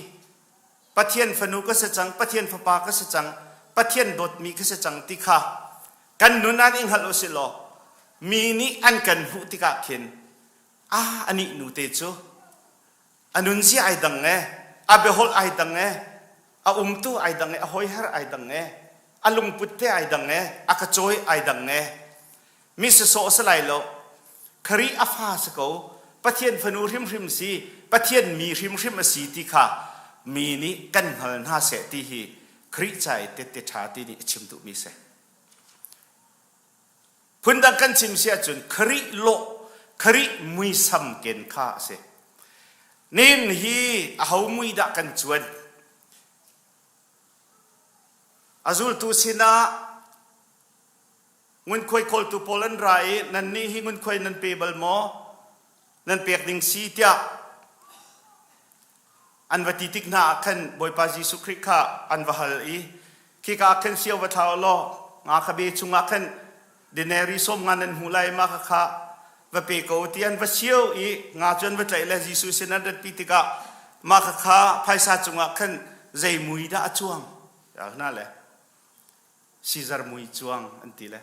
Pathian fanu ka si cang, Pathian fapa ka si cang, Pathian dawtmi ka si cang ti kha kan nun ah nih hngalh u si law mi nih an kan hmuh tikah khin ah anih nu te cu a nunzia ai dang e, a biaholh ai dang e, a umtu ai dang e, a hawiher ai dang e, a lungput te ai dang e, a ka cawi ai dang e, mi sasawh si lai lo. Khrih a fa si ko, Pathian fanu hrimhrim si, Pathian mi hrimhrim a si ti kha mi nih kan hngal hna seh ti hi Khrih ca i tette ṭha ti nih a chim duhmi si. Phundang kan chim si ahcun Khrih lawh, Khrih muisam ken kha a si. Nihin hi aho mui dah kan cuan? A zultu sinah ngunkhuai khawltu pawl an ra i nannih hi ngunkhuai nan pe bal maw? Nan pek ding si tiah an va ti tik hna ah khan Bawipa Jesuh Khrih kha an va hal i khika ah khan sio va thla u law nga kha be chungah khan denari sawm nga nan hmuh lai ma kha kha va pe ko ti an va sio i nga cu an va tlaih le Jesuh sin an ratpi tikah mah kha kha phaisa cungah khan zei mui dah a cuang hna le Caesar mui cuang an ti le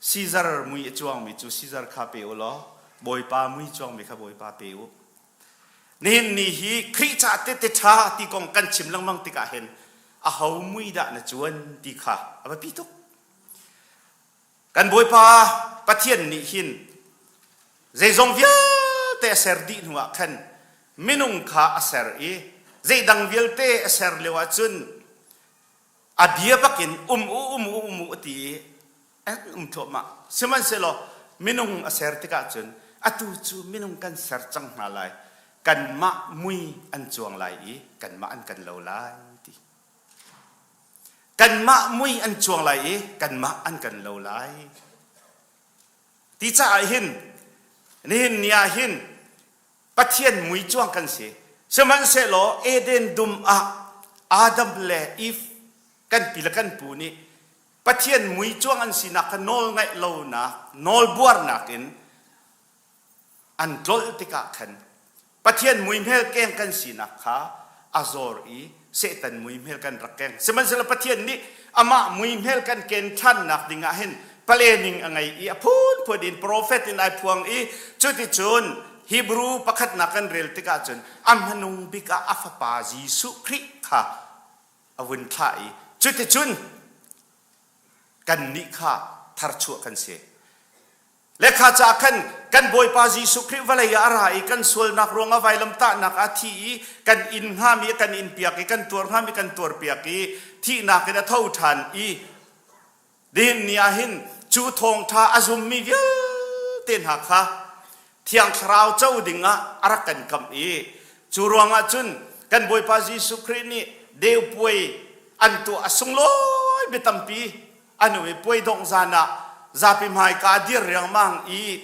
Caesar mui a cuangmi cu Caesar kha pe u law Bawipa mui cuangmi kha Bawipa pe u. Nihin ni hi Khrih ca tete ṭha ti kong kan chim lengmang tikah hin aho mui dah na cuan ti kha a biapi tuk. Kan Bawipa Pathian nih hin zeizong vialte a ser dih hnuah khan minung kha a ser i zeidang vialte a ser lio ahcun a bia bakin um u um u um u a ti i an um thluahmah. Sihmanhsehlaw minung a ser tikah cun atu cu minung kan ser cang hna lai, kanmah mui an cuang lai i kanmah an kan lo lai ti. Kanmah mui an cuang lai i kanmah an kan lo lai. Ti caah hin nihin ni ah hin Pathian mui cuang kan si. Sihmanhsehlaw Eden dum ah Adam le Eve kan pi le kan pu nih Pathian mui cuang an sinak kha nawl ngaih lonak, nawl buarnak in an tlolh tikah khan Pathian muihmel keng kan sinak kha a zor i Satan muihmel kan rak keng. Sihmanhsehlaw Pathian nih amah muihmel kan ken ṭhannak ding ah hin planning a ngei i a phunphun in profet in ai phuang i cuticun Hebrew pakhatnak kan rel tikah cun a hmanung bik ah a fapa Jesuh Khrih kha a vun thlah i cuticun kannih kha tharchuah kan si. Lekha ca khan kan Bawipa Jesuh Khrih vawlei ah a ra i kan sualnak ruangah vailamtahnak ah thi i kan inn hngami a kan in piak i kan tuar hngami kan tuar piak i thihnak in a tho ṭhan i nihin ni ah hin cu thawngṭha a zummi vialte hna kha Thiang Thlarau co dingah a rak kan kamh i cu ruangah cun kan Bawipa Jesuh Khrih nih deu puai an tuah a sunglawi biatampi anu i puai dongh zan ah zapi hmaika dir riangmang i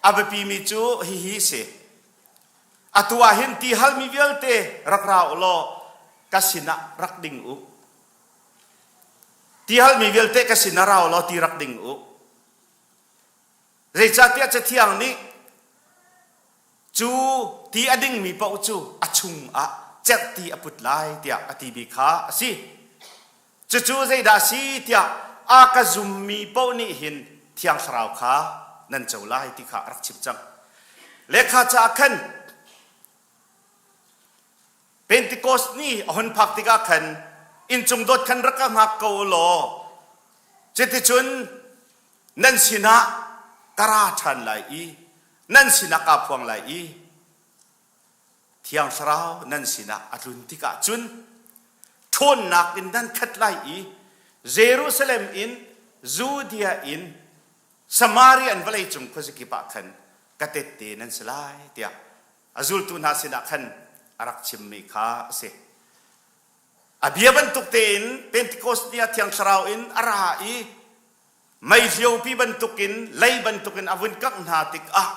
a biapimi cu hihi si. Atu ah hin ti halmi vialte rak ra u law ka sinah rak ding u. Ti halmi vialte ka sinah ra u law ti rak ding u. Zeicahtiah Cathiang nih cu ti a dingmi paoh cu a chungah cerhti a put lai tiah a timi kha a si. Cucu zeidah a si tiah a ka zummi paoh nih hin Thiang Thlarau kha nan co lai ti kha a rak chim cang. Lehkha caah khan Pentecost ni a hun phak tikah khan inncung dot khan rak ka hngak ko u law cuticun nan sinah ka ra ṭhan lai i nan sinah kaa phuang lai i Thiang Thlarau nan sinah a tlun tikah cun ṭhawnnak in nan khat lai i Jerusalem in Judea in Samaria in vawleicung khuazakip ah khan ka tette nan si lai tiah a zultu hna sinah khan a rak chimmi kha a si. A bia bantuk tein Pentecost ni ah Thiang Thlarau in a ra i Meihliopi bantukin lei bantukin a vun kangh hna tikah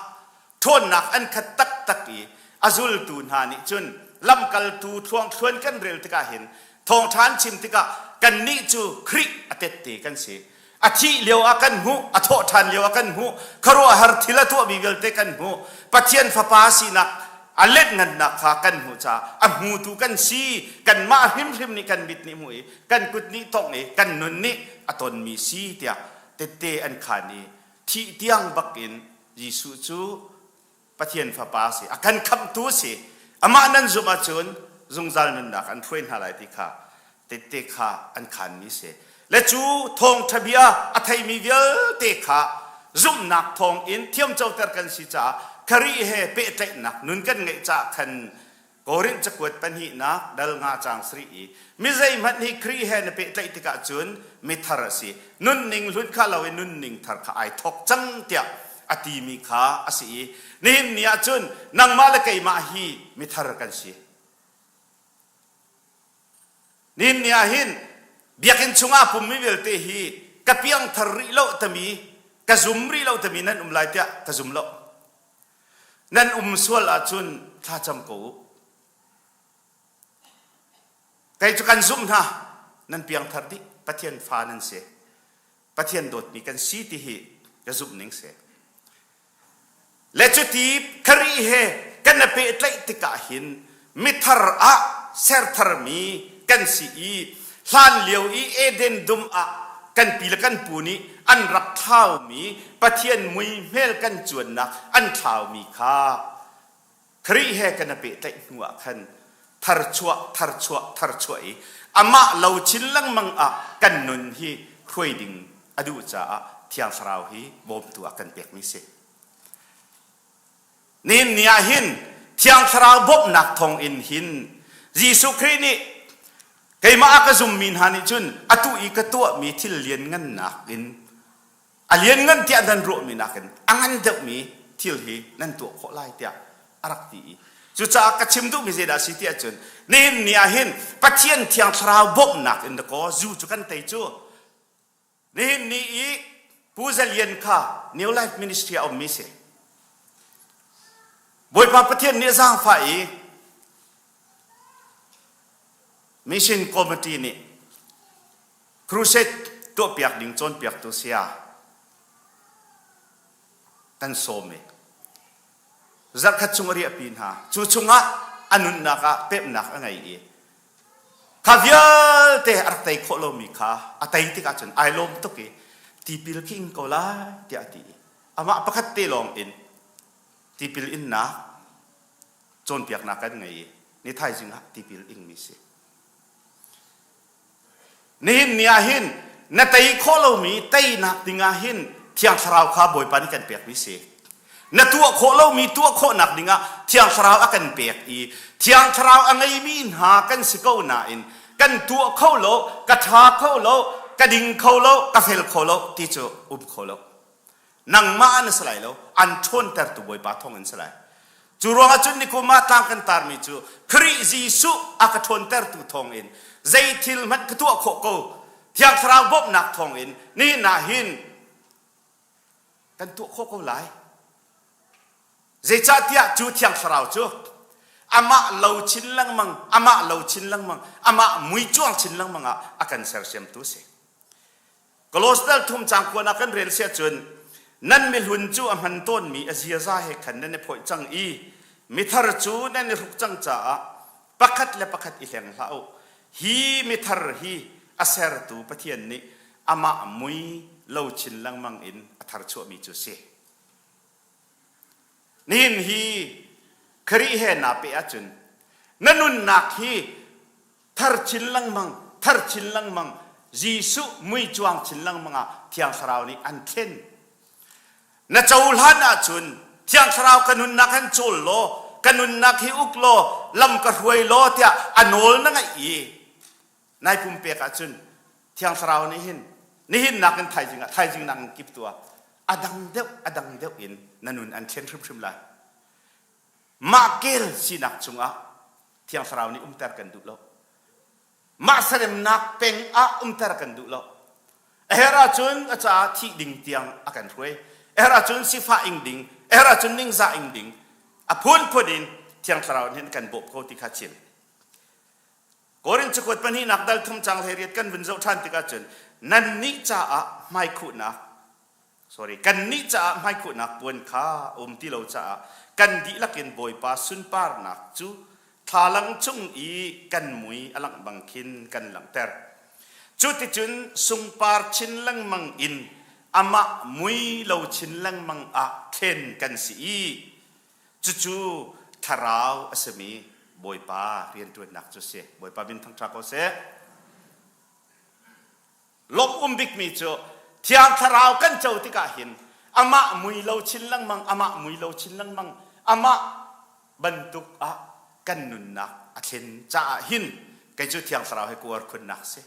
ṭhawnnak an khat taktak i a zultu hna nih cun lamkaltu thluangthluan kan rel tikah hin thawngṭha an chim tikah kannih cu Khrih a tette kan si. A thih lio ah kan hmuh, a thawh ṭhan lio ah kan hmuh, khuaruahhar thil a tuahmi vialte kan hmuh. Pathian Fapa sinak a letngannak kha kan hmuh caah a hmutu kan si. Kanmah hrimhrim nih kan mit nih hmuh i kan kut nih tongh i kan nun nih a tonmi si tiah tette an khaan i thih tiang bak in Jesuh cu Pathian Fapa a si, a kan khamhtu a si. Amah nan zumh ahcun zungzal nunnak an hruai hna lai ti kha tette kha an khaanmi si. Le cu thawngṭha bia a theimi vialte kha zumhnak thawng in thiamcoter kan si caah Khrih he pehtlaihnak nun kan ngeih caah khan Korinth cakuat pahnihnak dal nga caang sarih i mi zeihmanh hi Khrih he na pehtlaih tikah cun mithar a si. Nunning hlun kha lo i nunning thar kha ai thawk cang tiah a timi kha a si i nihin ni ah cun nangmah le keimah hi mithar kan si. Nihin ni ah hin biakinn chungah pummi vialte hi ka piangthar rih lo tami ka zum rih lo tami nan um lai tiah ka zum lo. Nan um sual ahcun thlacam ko u. Kei cu kan zumh hna, nan piangthar dih, Pathian fa nan si. Pathian dawtmi kan si ti hi ka zumh ning si. Le cuti Khrih he kan i pehtlaih tikah hin mithar ah sertharmi kan si i hlan lio i Eden dum ah kan pi le kan pu nih an rak thlaumi Pathian muihmel kan cuannak an thlaumi kha Khrih he kan i pehtlaih hnu ah khan tharchuah tharchuah tharchuah i amah lo chin lengmang ah kan nun hi hruai ding a duh caah Thiang Thlarau hi bawmtu ah kan pekmi si. Nihin ni ah hin Thiang Thlarau bawmhnak thawng in hin Jesuh Khrih nih keimah a ka zummi hna nih cun atu i ka tuahmi thil lianngannak in a lianngan tiah nan ruahmi nakin a ngan deuhmi thil hi nan tuah khawh lai tiah a rak ti i cucaah ka chim duhmi zeidah a si tiah cun nihin ni ah hin Pathian Thiang Thlarau bawmhnak in dakaw zu cu kan tei cu Nihin ni i Pu Za Lian kha New Life Ministry a ummi si. Bawipa Pathian nih a zaangfah i Mission Committee nih crusade tuahpiak ding cawnpiaktu saya kan sawm i zarhkhat chung a riahpi hna. Cu chungah a nunnak ah pemhnak a ngei i Kha vialte a rak tei khawh lomi kha a tei tikah cun ai lawm tuk i tipil khi ing ko lai tiah a ti i amah pakhat te lawng in tipil innak cawnpiaknak kan ngei i ni thaizing ah tipil ingmi si. Nihin ni ah hin na tei khawh lomi teinak ding ah hin Thiang Thlarau kha Bawipa nih kan pekmi si. Na tuah khawh lomi tuah khawhnak dingah Thiang Thlarau a kan pek i Thiang Thlarau a ngeimi hna kan si ko nain kan tuah kho lo, ka ṭha kho lo, ka ding kho lo, ka fel kho lo ti cu um kho lo. Nangmah an si lai lo, an ṭhawntertu Bawipa thawng in si lai. Cu ruangah cun nikum ah tlang kan tarmi cu Khrih Jesuh a ka ṭhawntertu thawngin zei thil hmanh ka tuah khawh ko. Thiang Thlarau bawmhnak thawngin nihin ah hin kan tuah khawh ko lai. Zeicahtiah cu Thiang Thlarau cu amah lo chin lengmang, amah lo chin lengmang, amah mui cuang chin lengmang ah a kan sersiamtu a si. Kolosdal thum cang kuan ah kan rel siah cun nan mihlun cu a hman tawnmi a ziaza he khan nan i phawih cang i mithar cu nan i hruk cang caah pakhat le pakhat i hleng hlah u. Hi mithar hi a sertu Pathian nih amah mui lo chin lengmang in a tharchuahmi cu a si. Nihin hi Khrih he naa peh ahcun na nunnak hi thar chin lengmang, thar chin lengmang, Jesuh mui cuang chin lengmang ah Thiang Thlarau nih an thlen. Na cohlan ahcun Thiang Thlarau ka nunnak han cawl law, ka nunnak hi uk law, lam ka hruai law tiah a nawl na ngaih i nai pumpek ahcun Thiang Thlarau nih hin nihin nakin thaizing ah thaizing nakin kip tu ah a dang deuh a dang deuh in na nun an thlen hrimhrim lai. Mah kel sinak cungah Thiang Thlarau nih umter kan duh lo. Mah seremnak peng ah umter kan duh lo. A herh ahcun a caah thih ding tiang a kan hruai. A herh ahcun sifah ing ding, a herh ahcun ningzah ing ding. A phunphun in Thiang Thlarau nih kan bawmh ko ti kha chim. Korin cakuat pahnihnak dal thum cang 18 kan vun zoh ṭhan tikah cun nannih caah hmaikhuhnak sorry kannih caah hmaikhuhnak puan kha a um ti lo caah kan dihlak in Bawipa sunparnak cu thlalang cung i kan mui a langh bang khin kan langhter. Cuticun sungpar chin lengmang in amah mui lo chin lengmang ah thlen kan si i cucu thlarau a simi Bawipa rianṭuannak cu a si. Bawipa min thangṭha ko seh. Lawmh um bikmi cu Thiang Thlarau kan co tikah hin amah mui lo chin lengmang, amah mui lo chin lengmang, amah bantuk ah kan nunnak a thlen caah hin kei cu Thiang Thlarau he kuar khunnak si.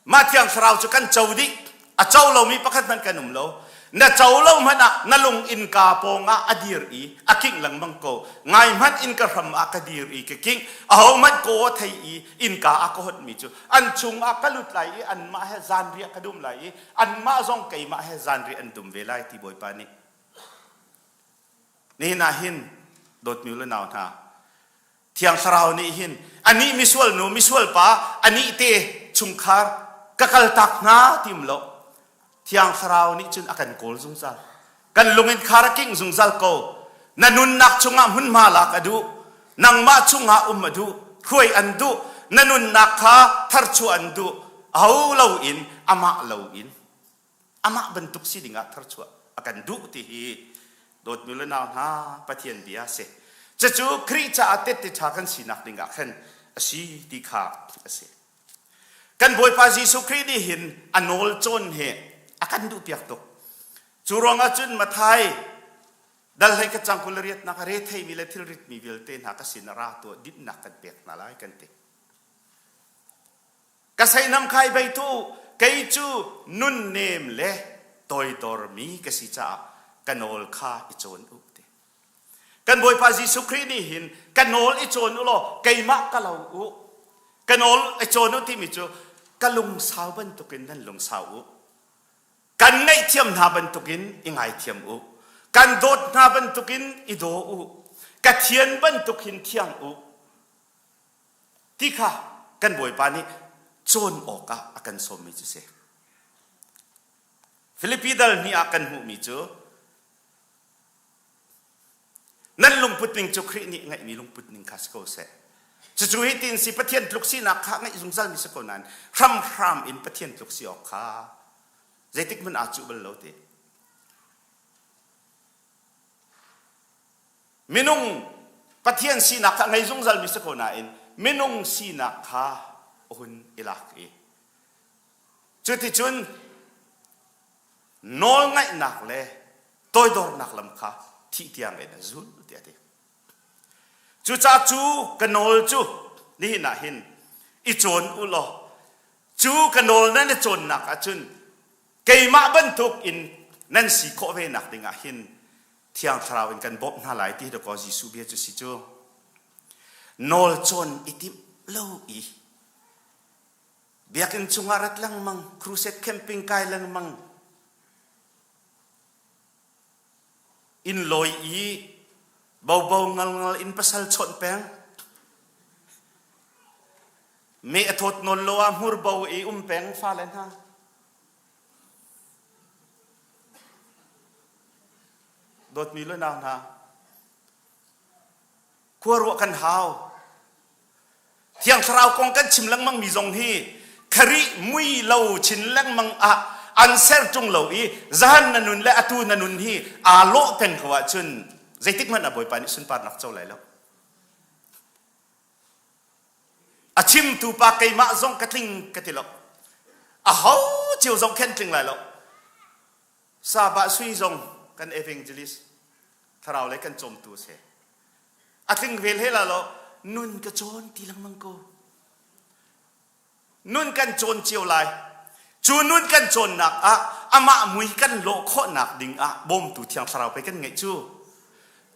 Mah Thiang Thlarau cu kan co dih. A co lomi pakhat hmanh kan um lo. Na co lo hmanh ah na lung innka pawng ah a dir i a kingh lengmang ko. Ngai hmanh innka hram ah ka dir i ka kingh. Ahohmanh kaw a thei i innka a ka honhmi cu an chung ah ka lut lai i anmah he zanriah ka dum lai i anmah zong keimah he zanriah an dum ve lai ti Bawipa nih. Nihin ah hin dawtmi u le nau hna, Thiang Thlarau nih hin anih misual nu misual pa anih te chungkhar ka kaltak hna ti um lo. Thiang Thlarau nih cun a kan kawl zungzal. Kan lungin khar a king zungzal ko. Na nunnak chungah hmunhma lak a duh. Nangmah chungah um a duh. Hruai an duh. Na nunnak kha tharchuah an duh. Aho lo in amah lo in amah bantuk si dingah tharchuah a kan duh ti hi dawtmi le nau hna Pathian bia a si. Cucu Khrih caah tette ṭha kan sinak dingah khan a si ti kha a si. Kan Bawipa Jesuh Khrih nih hin a nawl cawn hi a kan duhpiak tuk. Cu ruangah cun Mathai dal hlei ka cang 28 nak a re theimi le thilritmi vialte hna ka sin ah ra tuah dinhnak kan pek hna lai kan ti. Ka seihnam khai bei tu kei cu nunnem le toidormi ka si caah ka nawl kha i cawn u ti. Kan Bawipa Jesuh Khrih nih hin ka nawl i cawn u law keimah ka lo u. Ka nawl i cawn u timi cu ka lungsau bantukin nan lungsau u. Kan ngaihthiam hna bantukin i ngaithiam u. Kan dawt hna bantukin i daw u. Ka thian bantuk hin thiang u. Ti kha kan Bawipa nih cawn awkah a kan sawmmi cu si. Filipi dal hnih ah kan hmuhmi cu nan lungput ning cu Khrih nih ngeihmi lungput ning kha si ko seh. Cucu hi tin si Pathian tluk sinak kha ngeih zungzal mi si ko nain hramhram in Pathian tluk si awk kha zeitik hmanh aa cuh bal lo ti. Minung Pathian sinak kha ngei zungzal mi si ko nain minung sinak kha a hun i lak i cuticun nawlngaihnak le Toidornak lam kha thih tiang in a zul tiah a ti. Cucaah cu ka nawl cu nihin ah hin i cawn u law cu ka nawl nan i cawnnak ahcun keimah bantuk in nan si khawh ve nak ding ah hin Thiang Thlarau in kan bawmh hna lai ti dakaw Jesuh bia cu si cu. Nawl cawn i timh lo i biakinn chungah rat lengmang, crusade camping kai lengmang, inn lawi i bobo ngalngal in pasal chawnh peng, me a thawt nawn lo ah hmur bo i um peng fale hna. Dawtmi le nau hna, khua ruah kan hau. Thiang Thlarau kong kan chim lengmang mi zong hi Khrih mui lo chin lengmang ah an ser ṭung lo i zahan na nun le atu na nun hi aa lawh peng ko ahcun zeitik hmanh ah Bawipa nih sunparnak co lai lo. A chimtu pa keimah zong ka tling ka ti lo. Aho cio zong khen tling lai lo. Sabah sui zong kan evangelist thlarau le kan cawmtu a si. A tling vel he la lo nun ka cawn ti lengmang ko. Nun kan cawn cio lai. Cu nun kan cawnnak ah amah mui kan lawh khawhnak ding ah bawmtu thiang thlarau pei kan ngeih cu.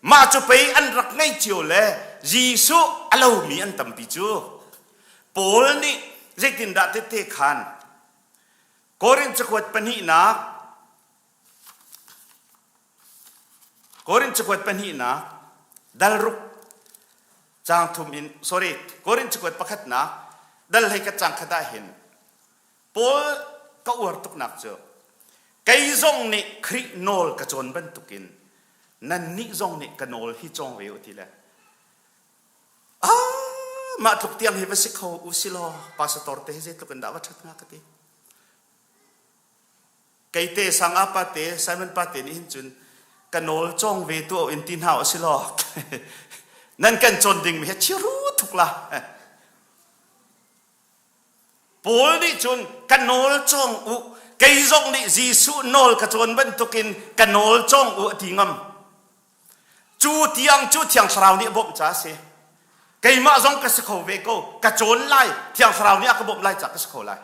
Mah cu pei an rak ngei cio le Jesuh a lomi an tampi cu. Paul nih zeitindah tette khan Korin cakuat pahnihnak Korin cakuat pahnihnak dal ruk caang thum in sorry Korin cakuat pakhatnak dal hlei khat caang khat ah hin Paul ka uar tuknak cu kei zong nih Khrih nawl ka cawn bantukin nannih zong nih ka nawl hi cawng ve u ti le ah mah tluk tiang hi va si kho u si law pastor te hi zeitluk in dah va ṭhat hnga ka ti Keite sangah pate Simon pate nih hin cun ka nawl cawng ve tu in ti hna si law nan kan cawn ding mi hi chiru thuk la. Paul nih cun ka nawl cawng u kei zong nih Jesuh nawl ka cawn bantukin ka nawl cawng u a ti ngam. Cu tiang cu Thiang Thlarau nih a bawmh ca a si. Keimah zong ka si kho ve ko. Ka cawn lai. Thiang Thlarau nih a ka bawmh lai ca ka si kho lai.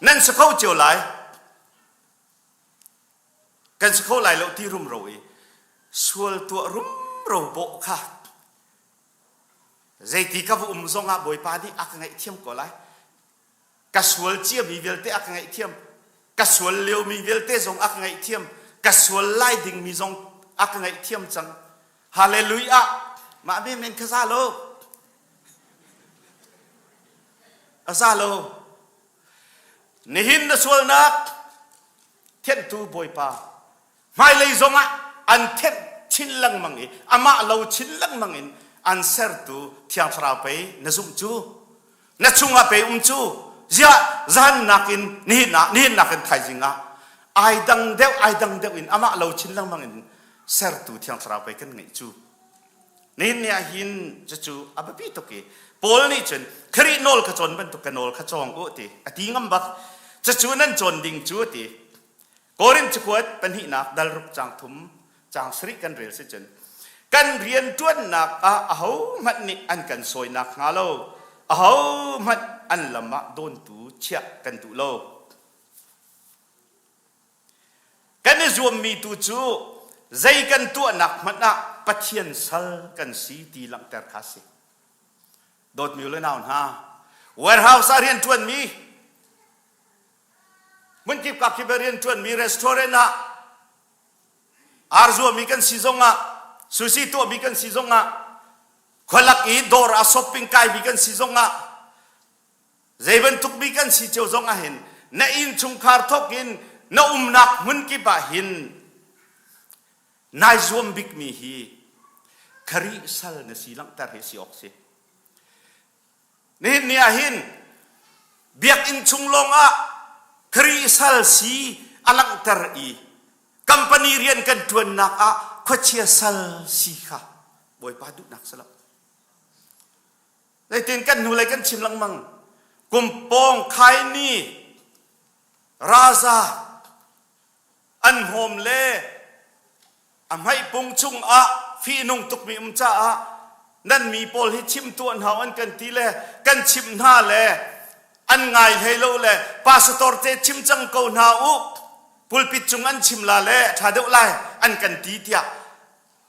Nan si kho cio lai. Kan si kho lai lo ti rumro i sual tuah rumro bawh kha zeiti ka va um zongah Bawipa nih a ka ngaihthiam ko lai. Ka sual ciami vialte a ka ngaihthiam. Ka sual liomi vialte zong a ka ngaihthiam. Ka sual lai dingmi zong a ka ngaihthiam cang. Hallelujah! Mah men men kha za lo. A za lo. Nihin na sualnak thianhtu Bawipa hmailei zongah an thenh chin lengmang i amah lo chin lengmang in an sertu Thiang Thlarau pei na zumh cu na chungah pei um cu ziah zan nakin nihin ah nihin nakin thaizing ah ai dang deuh ai dang deuh in amah lo chin lengmang in sertu Thiang Thlarau pei kan ngeih cu nihin ni ah hin cucu a biapi tuk i Paul nih cun Khrih nawl kha cawn bantuk ka nawl kha cawng u ti a ti ngam bak cucu nan cawn ding cu ti Korin cakuat pahnihnak dal ruk caang thum caang sarih kan rel si cun kan rianṭuannak ah ahohmanh nih an kan sawinak hnga lo ahohmanh an lam ah dawntu chiah kan duh lo. Kan i zuammi tu cu zei kan tuahnak hmanh ah Pathian sal kan si ti langhter kha a si. Dawtmi u le nau hna, warehouse ah rianṭuanmi Hmunkip kakip ah rianṭuanmi restaurant ah ar zuami kan si zongah sushi tuahmi kan si zongah khualak i dawr ah shopping kaimi kan si zongah zei bantuk mi kan si cio zongah hin na innchungkhar thawk in na umnak hmunkip ah hin nai zuam bikmi hi Khrih sal na si langhter hi si awk si. Nihin ni ah hin biakinn chung lawngah Khrih sal si a langhter i company rian kan ṭuannak ah khuachia sal si kha Bawipa duhnak si lo. Zeitin kan hnulei kan chim lengmang kum pawng khaini raza an hnawm le A hmeipung chungah fihnung tukmi um caah nan mi pawl hi chim tuah hna an kan ti le kan chimh hna le an ngai hlei lo le pastor te chim cang ko hna u pulpit cung an chim la le ṭha deuh lai an kan ti tiah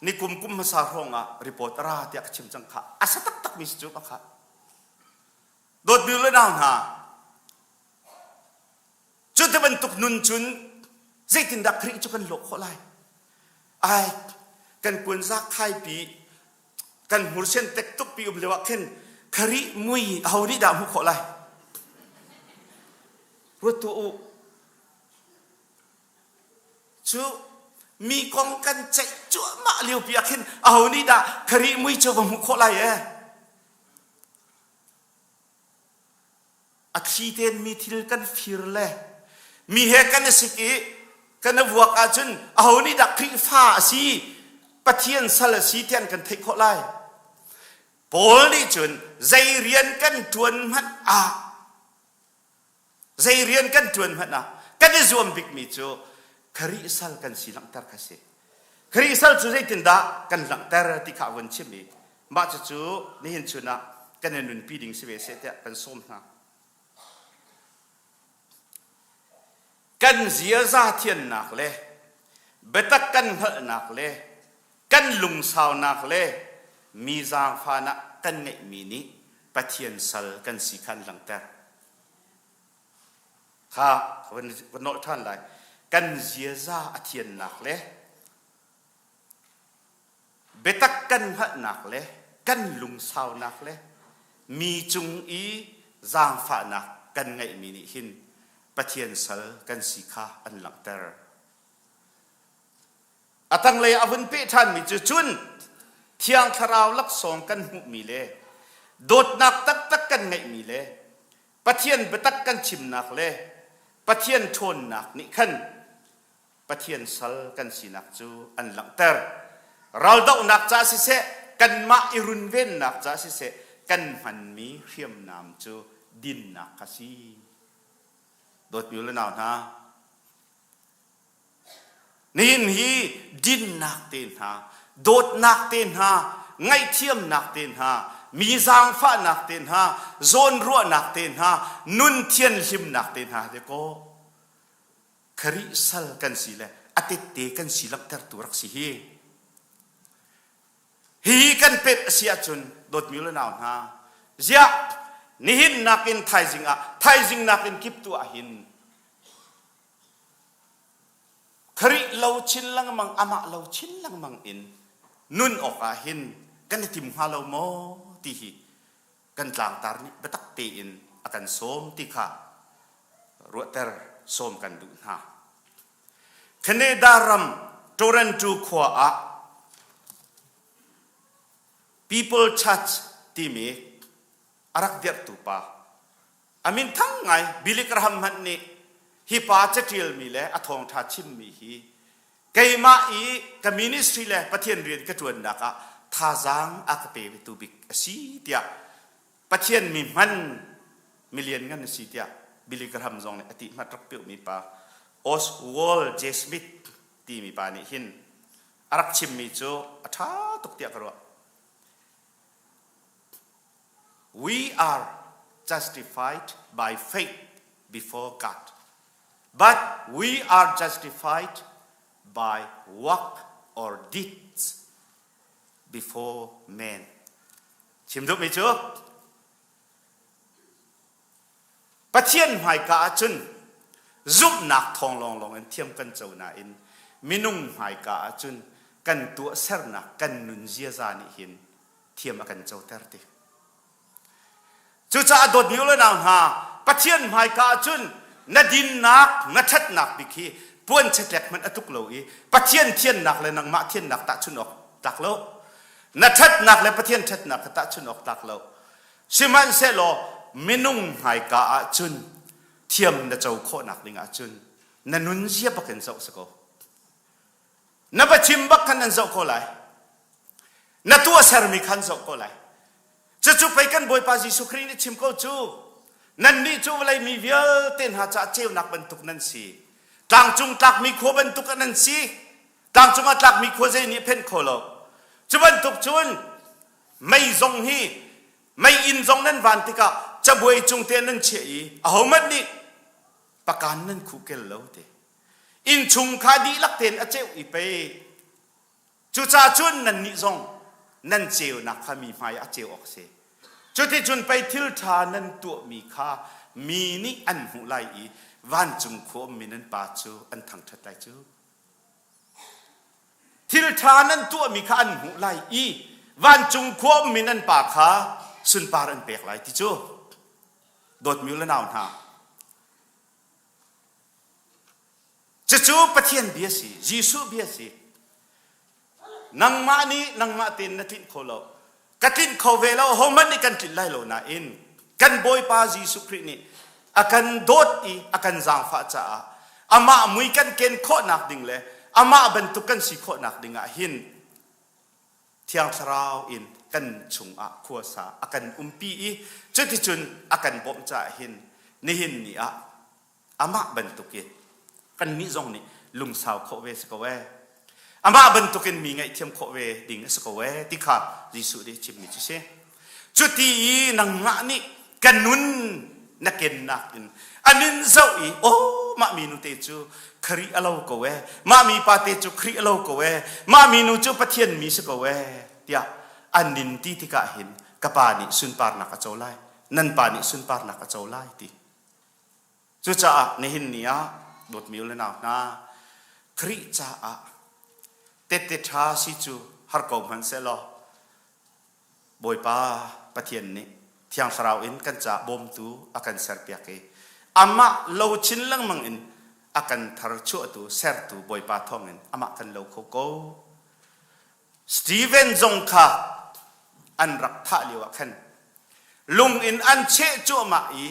ni kum kum hmasa hrawng ah report a ra tiah ka chim cang kha a sa taktak mi si cu ka kha dawtmi le nau hna Cu ti bantuk nun cun zeitindah Khrih cu kan lawh khawh lai? Ai, kan kuanza khaipi, kan hmursen tek tukpi um lio ah khin Khrih mui aho nih dah hmuh khawh lai? Ruat tuah u. Cu mi kong kan ceih cuahmah lio pi ah khin aho nih dah Khrih mui cu va hmuh khawh lai e? A thli tein mi thil kan fir le mi he kan i sik i kan i vuak ahcun aho nih dah Khrihfa a si, Pathian sal a si ti an kan theih khawh lai. Paul nih cun zei rian kan ṭuan hmanh ah zei rian kan ṭuan hmanh ah kan i zuam bikmi cu Khrih sal kan si langhter kha si. Khrih sal cu zeitindah kan langhter ti kha a vun chim i mah cucu nihin chun ah kan i nunpi ding si ve seh tiah kan sawm hna. Kan ziaza thiannak le biatak kan hngalhnak le kan lungsaunak le mi zaangfahnak kan ngeihmi nih Pathian sal kan si kha an langhter. Kha van nolh ṭhan lai. Kan ziaza a thiannak le biatak kan hngalhnak le kan lungsaunak le mi cung i zaangfahnak kan ngeihmi nih hin Pathian sal kan si kha an langhter. A tanglei a vun peh ṭhanmi cu cun Thiang Thlarau laksawng kan hmuhmi le dawtnak taktak kan ngeihmi le Pathian biatak kan chimnak le Pathian ṭhawnnak nih khan Pathian sal kan sinak cu an langhter. Raldohnak ca siseh, kanmah i runvennak ca siseh, kan hmanmi hriamnam cu dinnak kha si. Dawtmi u le nau hna, nihin hi dinnak te hna, dawtnak te hna, ngaihthiamnak te hna, mi zaangfahnak te hna, zawnruahnak te hna, nun thianhlimnak te hna te kaw Khrih sal kan si le a tette kan si langhtertu rak si hi. Hihi kan pet a si ahcun dawtmi le nau hna, ziah nihin nakin thaizing ah, thaizing nakin kip tu ah hin Khrih lo chin lengmang, amah lo chin lengmang in nun awkah hin kan i tim hnga lo maw ti hi kan tlangtar nih biatak tein a kan sawm ti kha ruahter sawm kan duh hna. Canada ram Toronto khua ah People Church timi a rak dirhtu pa a min thang ngai Billy Graham hmanh nih hi pa caṭialmi le a thawngṭha chimmi hi keimah i ka ministry le Pathian rian ka ṭuannak ah thazaang a ka petu bik a si tiah Pathian mi hman milian ngan a si tiah Billy Graham zong nih a ti hmat rak piuhmi pa Oswald J. Smith timi pa nih hin a rak chimmi cu a ṭha tuk tiah ka ruah. We are justified by faith before God, but we are justified by work or deeds before men. Chim duhmi cu Pathian hmaika ahcun zumhnak thawng lawnglawng in thiam kan co nain minung hmaika ahcun kan tuahsernak kan nun ziaza nih hin thiam a kan coter ti. Cucaah dawtmi u le nau hna, Pathian hmaika ahcun na dinnak, na ṭhatnak bik hi puan chetlek hmanh a tluk lo i Pathian thiannak le nangmah thiannak tahchun awk tlak lo. Na ṭhatnak le Pathian ṭhatnak kha tahchun awk tlak lo. Sihmanhsehlaw minung hmaika ahcun thiam na co khawhnak ding ahcun na nunzia bak in zoh si ko. Na va chim bak khan an zoh ko lai. Na tuahsermi khan zoh ko lai. Cucu pei kan Bawipa Jesuh Khrih nih chim ko cu. Nannih cu vawlei mi vialte hna caah ceunak bantuk nan si. Tlangcung tlakmi khua bantuk nan si. Tlang cungah tlakmi khua zei nih a phenh kho lo. Cu bantuk cun mei zong hi mei inn zong nan van tikah cabuai cung te nan chiah i ahohmanh nih pakan nan khuh kel lo te. Innchung kha dihlak tein a ceuh i pei Cucaah cun nannih zong nan ceunak kha mi hmaiah a ceu awk a si. Cuticun pei thil ṭha nan tuahmi kha mi nih an hmuh lai i vancung khua ummi nan Pa cu an thangṭhat lai cu. Thil ṭha nan tuahmi kha an hmuh lai i vancung khua ummi nan Pa kha sunpar an pek lai ti cu. Dawtmi u le nau hna, Cucu Pathian bia si, Jesuh bia si. Nangmah nih nangmah tein na tlinh kho lo. Ka tlinh kho ve lo, hohmanh nih kan tlinh lai lo nain kan Bawipa Jesuh Khrih nih a kan dawt i a kan zaangfah caah amah mui kan ken khawhnak ding le amah bantuk kan si khawhnak ding ah hin Thiang Thlarau in kan chungah khuasa a kan umpi i cuticun a kan bawmh caah hin nihin ni ah Amah bantukin kannih zong nih lungsau khawh ve si ko ee. Amah bantukin mi ngaihthiam khawh ve ding a si ko ee ti kha Jesuh nih a chimmi cu si. Cuti i nangmah nih ka nun na kennak in a nun zoh i aw mah minu te cu Khrih a lo ko ee mah mi pa te cu Khrih a lo ko ee mah minu cu Pathian mi si ko ee tiah an nin ti tikah hin ka pa nih sunparnak a co lai nan pa nih sunparnak a co lai ti Cucaah nihin ni ah dawtmi u le nau hna, Khrih caah tette ṭha si cu har ko hmanh sehlaw Bawipa Pathian nih Thiang Thlarau in kan caah bawmtu a kan serpiak i amah lo chin lengmang in a kan tharchuahtu sertu Bawipa thawngin amah kan lo kho ko. Steven zong kha an rak thah lio ah khan lung in an cheh cuahmah i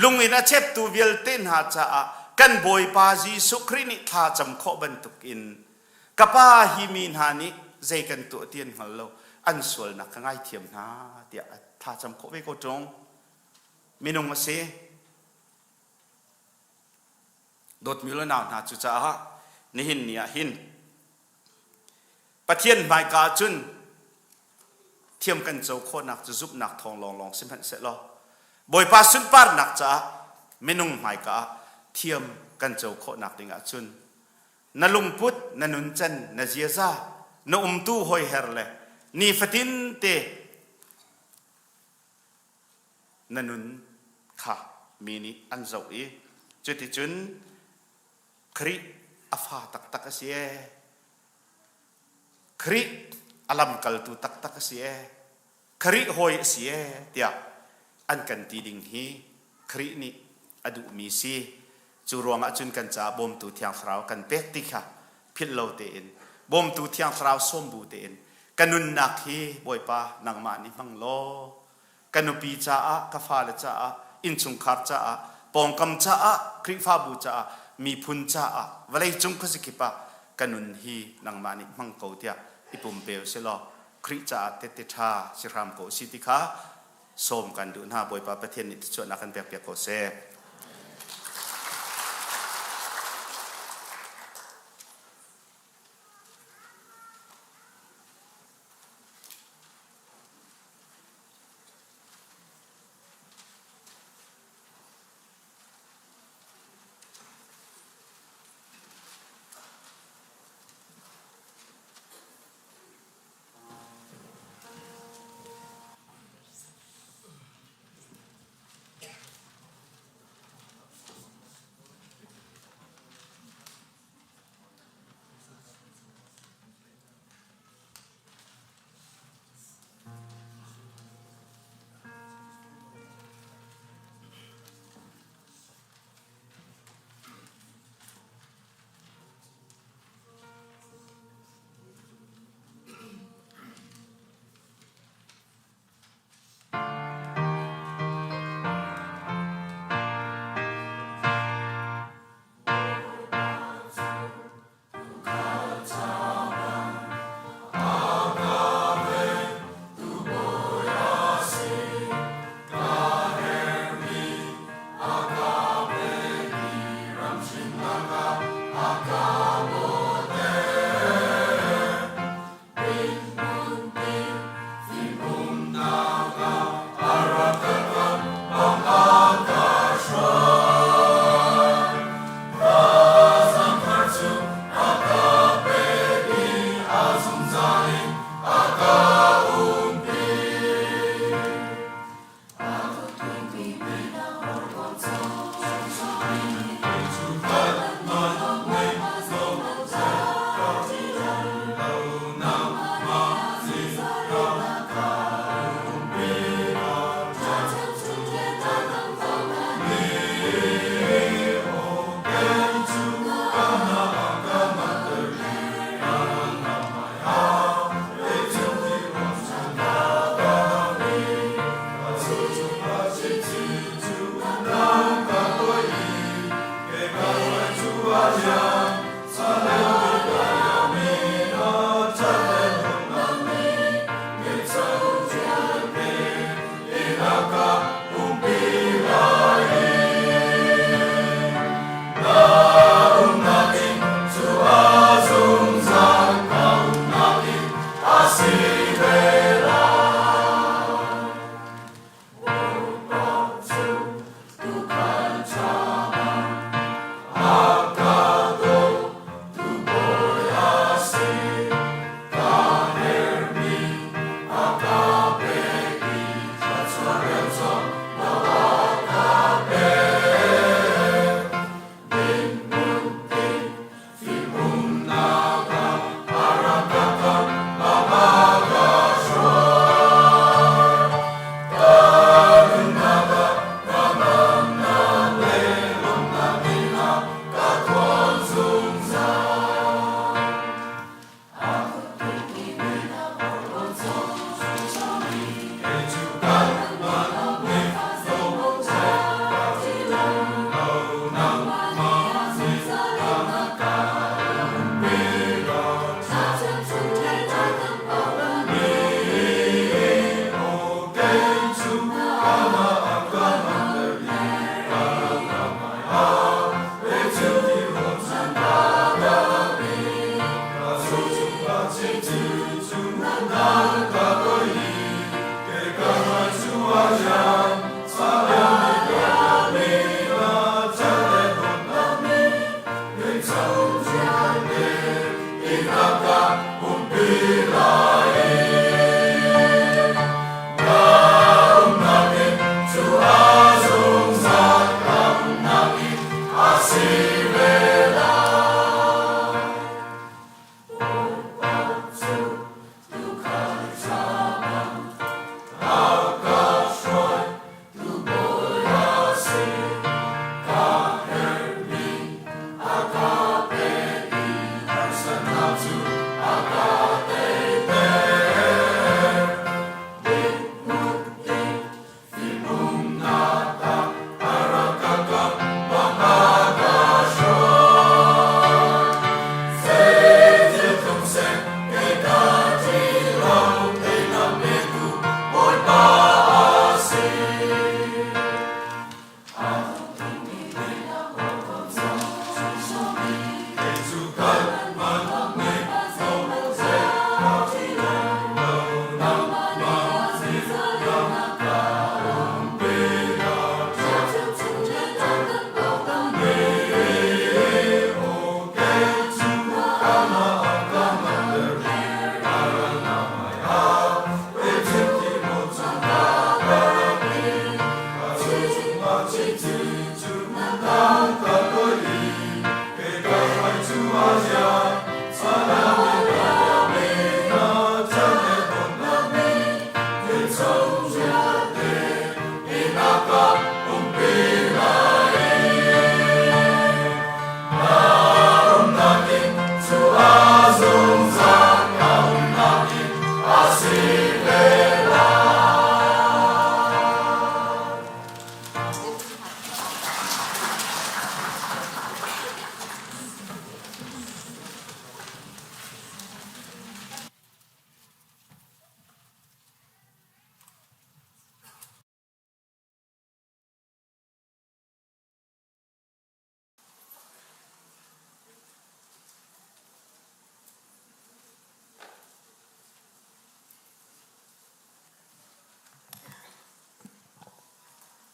lung in a cheptu vialte hna caah kan Bawipa Jesuh Khrih nih thla cam khawh bantukin ka pa hi mi hna nih zei kan tuah ti an hngal lo an sualnak ka ngaithiam hna tiah thla cam khawh ve ko ṭung minung a si dawtmi le nau hna cucaah nihin ni ah hin Pathian hmaika cun thiam kan co khawhnak cu zumhnak thawng lawnglawng si hmanh sehlaw Bawipa sunparnak caah minung hmaika ah thiam kan co khawhnak ding ahcun na lungput, na nuncan, na ziaza, na umtu hawiher le nifatin te na nun kha mi nih an zoh i cuticun Khrih a fa taktak a si ee. Khrih a lamkaltu taktak a si ee. Khrih hawi a si ee tiah an kan ti ding hi Khrih nih a duhmi si. Cu ruangah cun kan caah bawmtu Thiang Thlarau kan pek ti kha philh lo tein bawmtu Thiang Thlarau sawm bu tein ka nunnak hi Bawipa nangmah nih hmang law ka nupi caah, ka fale caah, innchungkhar caah, pawngkam caah, Khrihfabu caah, miphun caah, vawleicung khuazakip ah ka nun hi nangmah nih hmang ko tiah i pumpe u sih law Khrih caah tette ṭha si hram ko si ti kha sawm kan duh hna. Bawipa Pathian nih thluachuahnak kan pekpiak ko seh.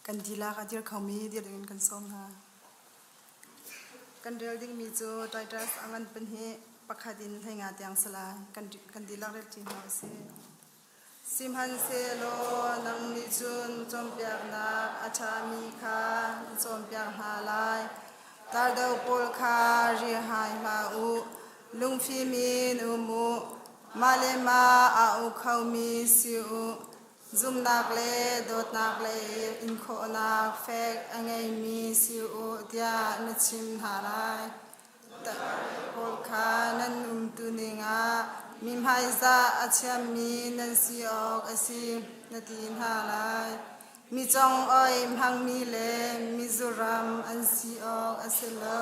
Kan dihlak a dir khomi dir dingin kan sawm hna. Kan rel dingmi cu Titus a ngan pahnih pakhat in hleinga tiang si lai. Kan dihlak rel ṭi hna usih. Sihmanhsehlaw nang nih cun cawnpiaknak a ṭhami kha na cawnpiak hna lai. Tardo pawl kha rihai hlah u, lungfim in um u, mah le mah aa uk khomi si u. Zumhnak le dawtnak lei inkhawhnak fek a ngeimi si u tiah na chim hna lai. Pawl kha nan umtuning ah mi hmaizah a thiammi nan si awk a si, na ti hna lai. Mi congoih hmangmi le mizuram an si awk a si lo.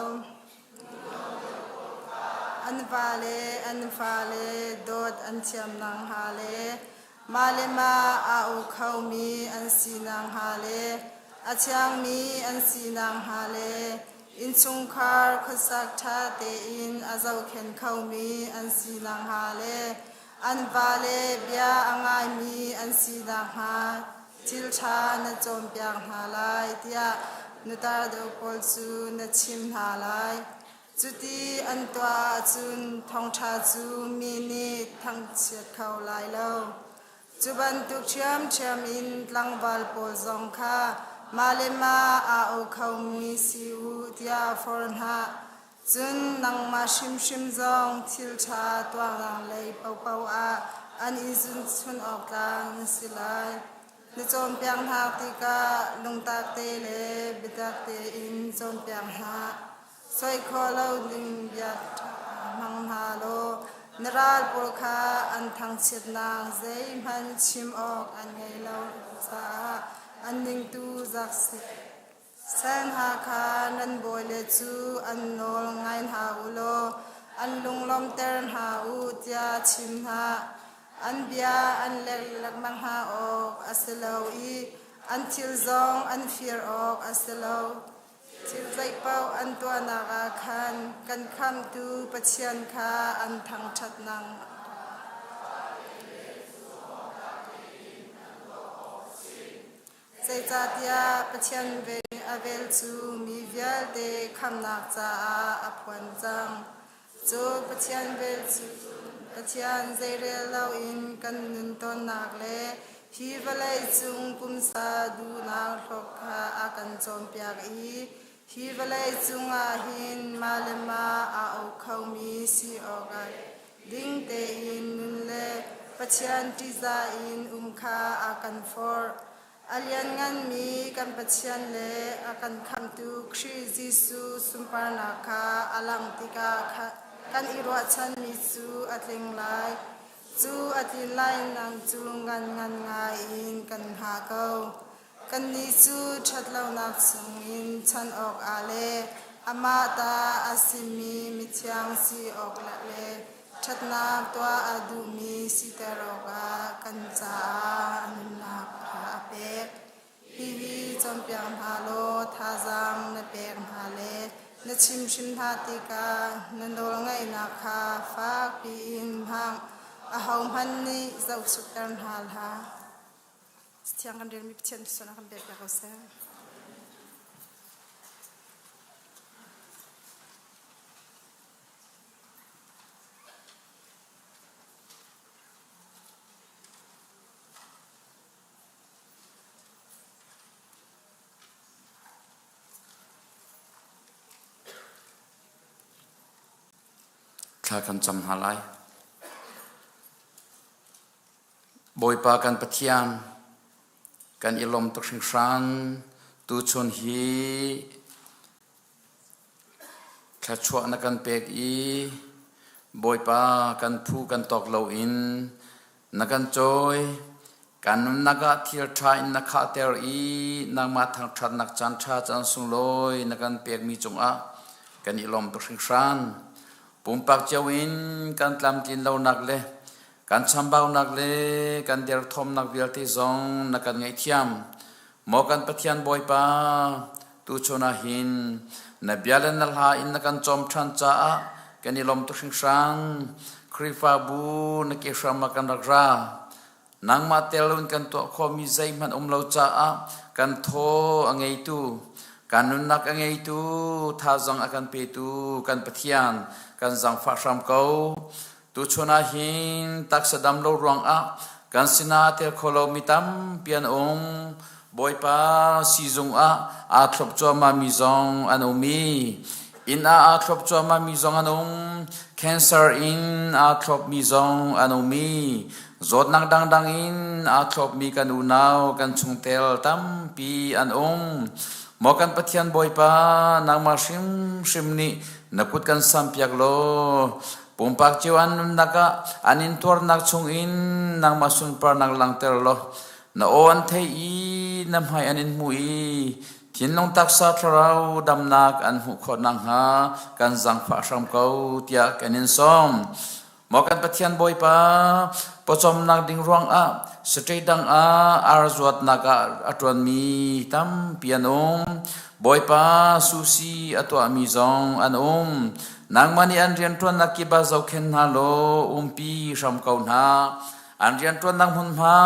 An vale an fale dawt an thiam nakhnga le mah le mah aa uk khomi an si nakhnga le a thiangmi an si nakhnga le innchungkhar khuasak ṭha tein a zohkhenh khomi an si nakhnga le an vale bia a ngaimi an si nakhnga thil ṭha na cawnpiak hna lai tiah nutar deuh pawl cu na chim hna lai. Cuti an tuah ahcun thawngṭha cu mi nih thangchiat kho lai lo. Cu bantuk ṭhiamṭhiam in tlangval pawl zong kha mah le mah aa uk khomi si u tiah forh hna. Cun nangmah hrimhrim zong thil ṭha tuahnak lei paohpaoh ah an i zunchun awk tlak na si lai. Na cawnpiak hna tikah lungtak te le biatak tein cawnpiak hna. Soi khawh lo ding bia ṭha hmang hna law na ral pawl kha an thangchiatnak zeihmanh chim awk an ngei lo caah an ningtu zak seh. Sal hna kha nan bawile cu an nawl ngai hna u law an lunglawmhter hna u tiah chim hna. An bia an lek lengmang hna awk a si lo i an thil zong an fir awk a si lo. Thil zeihpaoh an tuahnak ah khan kan Khamhtu Pathian kha an thangṭhat nang. Zeicahtiah Pathian a vel cu mi vialte khamhnak caah a phuan cang. Cu Pathian vel cu Pathian zeirel loin kan nun tawnnak le hi vawlei cung pumsa duhnak hlawk kha a kan cawnpiak i hi vawlei cungah hin mah le mah aa uk khomi si awkah ding tein nun le Pathian ṭihzah in um kha a kan forh. A liannganmi kan Pathian le a kan khamhtu Khrih Jesuh sunparnak kha a langh tikah kan i ruahchanmi cu a tling lai. Cu a tlin lai nang cu ngan ngan ngai in kan hngah ko. Kannih cu ṭhatlonak chungin chan awkah le amah ta a simi mithiang si awk le ṭhatnak tuah a duhmi siter awkah kan caah a nunnak kha a pek. Hihi cawnpiak hna law thazaang na pek hna le na chimhhrin hna tikah na nawlngaihnak kha fak piin hmang. Ahohmanh nih zohchukter hna hlah. Thiang kan relmi Pathian sualnak kan pek piak ko seh. Thla kan cam hna lai. Bawipa kan Pathian, kan i lawm tuk hringhran. Tuchun hi thluachuah na kan pek i Bawipa kan phu kan tawk loin na kan cawi. Kan nunnak ah thil ṭha in na khahter i nangmah thangṭhatnak caan ṭha caan sunglawi na kan pekmi cungah kan i lawm tuk hringhran. Pumpak cio in kan tlamtlin lonak le Kan chambaunak le kan derthawmnak vialte zong na kan ngaihthiam. Maw kan Pathian Bawipa, tuchun ah hin na bia le na hla in na kan cawm ṭhan caah kan i lawm tuk hringhran. Khrihfabu na ke hram ah kan rak ra. Nangmah tel in kan tuah khawhmi zeihmanh um lo caah kan thaw a ngeitu, kan nunnak a ngeitu, thazaang a kan petu kan Pathian kan zaangfah hram ko. Tuchun ah hin taksa dam lo ruangah kan sinah a tel kho lomi tampi an um. Bawipa siizung ah aa thlop cuahmahmi zong an um i inn ah aa thlop cuahmahmi zong an um. Cancer in aa thlopmi zong an um i zawtnak dangdang in aa thlopmi kan unau kan chungtel tampi an um. Maw kan Pathian Bawipa nangmah hrimhrim nih na kut kan sampiak law Pumpak cio an nunnak ah an intuarnak chungin nangmah sunparnak langhter law na aw an theih i na hmai an in hmuh i Thinlung taksa thlarau damnak an hmuh khawh nakhnga kan zaangfah hram ko tiah kan in sawm. Maw kan Pathian Bawipa, pawcawmnak ding ruangah state dang ah ar zuatnak ah a ṭuanmi tampi an um. Bawipa, sushi a tuahmi zong an um. Nangmah nih an rianṭuannak kip ah zohkhenh hna law umpi hram ko hna. An rianṭuannak hmunhma,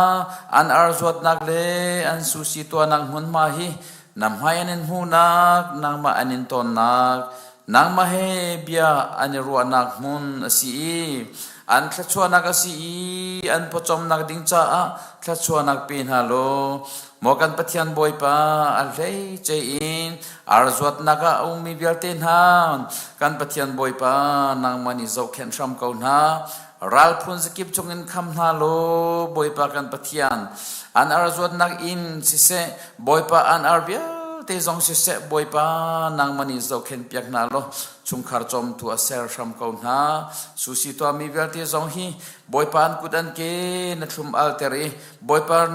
an ar zuatnak le an sushi tuahnak hmunhma hi na hmai an in hmuhnak, nangmah an in tawnnak, nangmah he bia an i ruahnak hmun a si i an thluachuahnak a si i an pawcawmnak ding caah thluachuahnak pe hna law maw kan Pathian Bawipa a hleice in ar zuatnak ah a ummi vialte hna kan Pathian Bawipa nangmah nih zohkhenh hram ko hna. Ral phun zakip chungin kham hna law Bawipa kan Pathian an ar zuatnak in siseh, Bawipa an ar vialte zong siseh, Bawipa nangmah nih zohkhenh piak hna law chungkhar cawmtu a ser hram ko hna. Susi tuahmi vialte zong hi Bawipa an kut an ke na thlum alter i Bawipa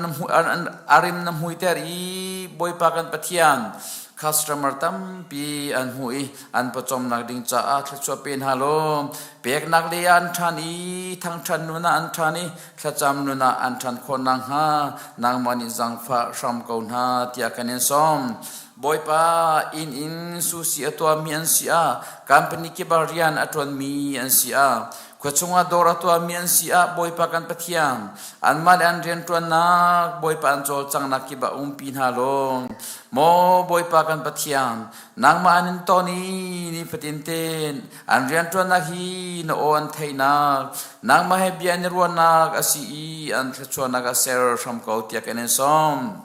arim na hmuiter i Bawipa kan Pathian customer tampi an hmu i an pawcawmnak ding caah thluachuah pe hna law peknak lei ah an ṭhan i thangṭhat nun ah an ṭhan i thlacam nun ah an ṭhan khawh nakhnga nangmah nih zaangfah hram ko hna tiah kan in sawm. Bawipa, inn in susi a tuahmi an si ah, company kip ah rian a ṭuanmi an si ah, Khua chungah dawr a tuahmi an si ah Bawipa kan Pathian, anmah le an rianṭuannak Bawipa an cawlcanghnak kip ah umpi hna law, maw Bawipa kan Pathian, nangmah an in ton i nifatin tein an rianṭuannak hi na aw an theihnak, nangmah he bia an i ruahnak a si i an thluachuahnak a ser hram ko tiah kan in sawm.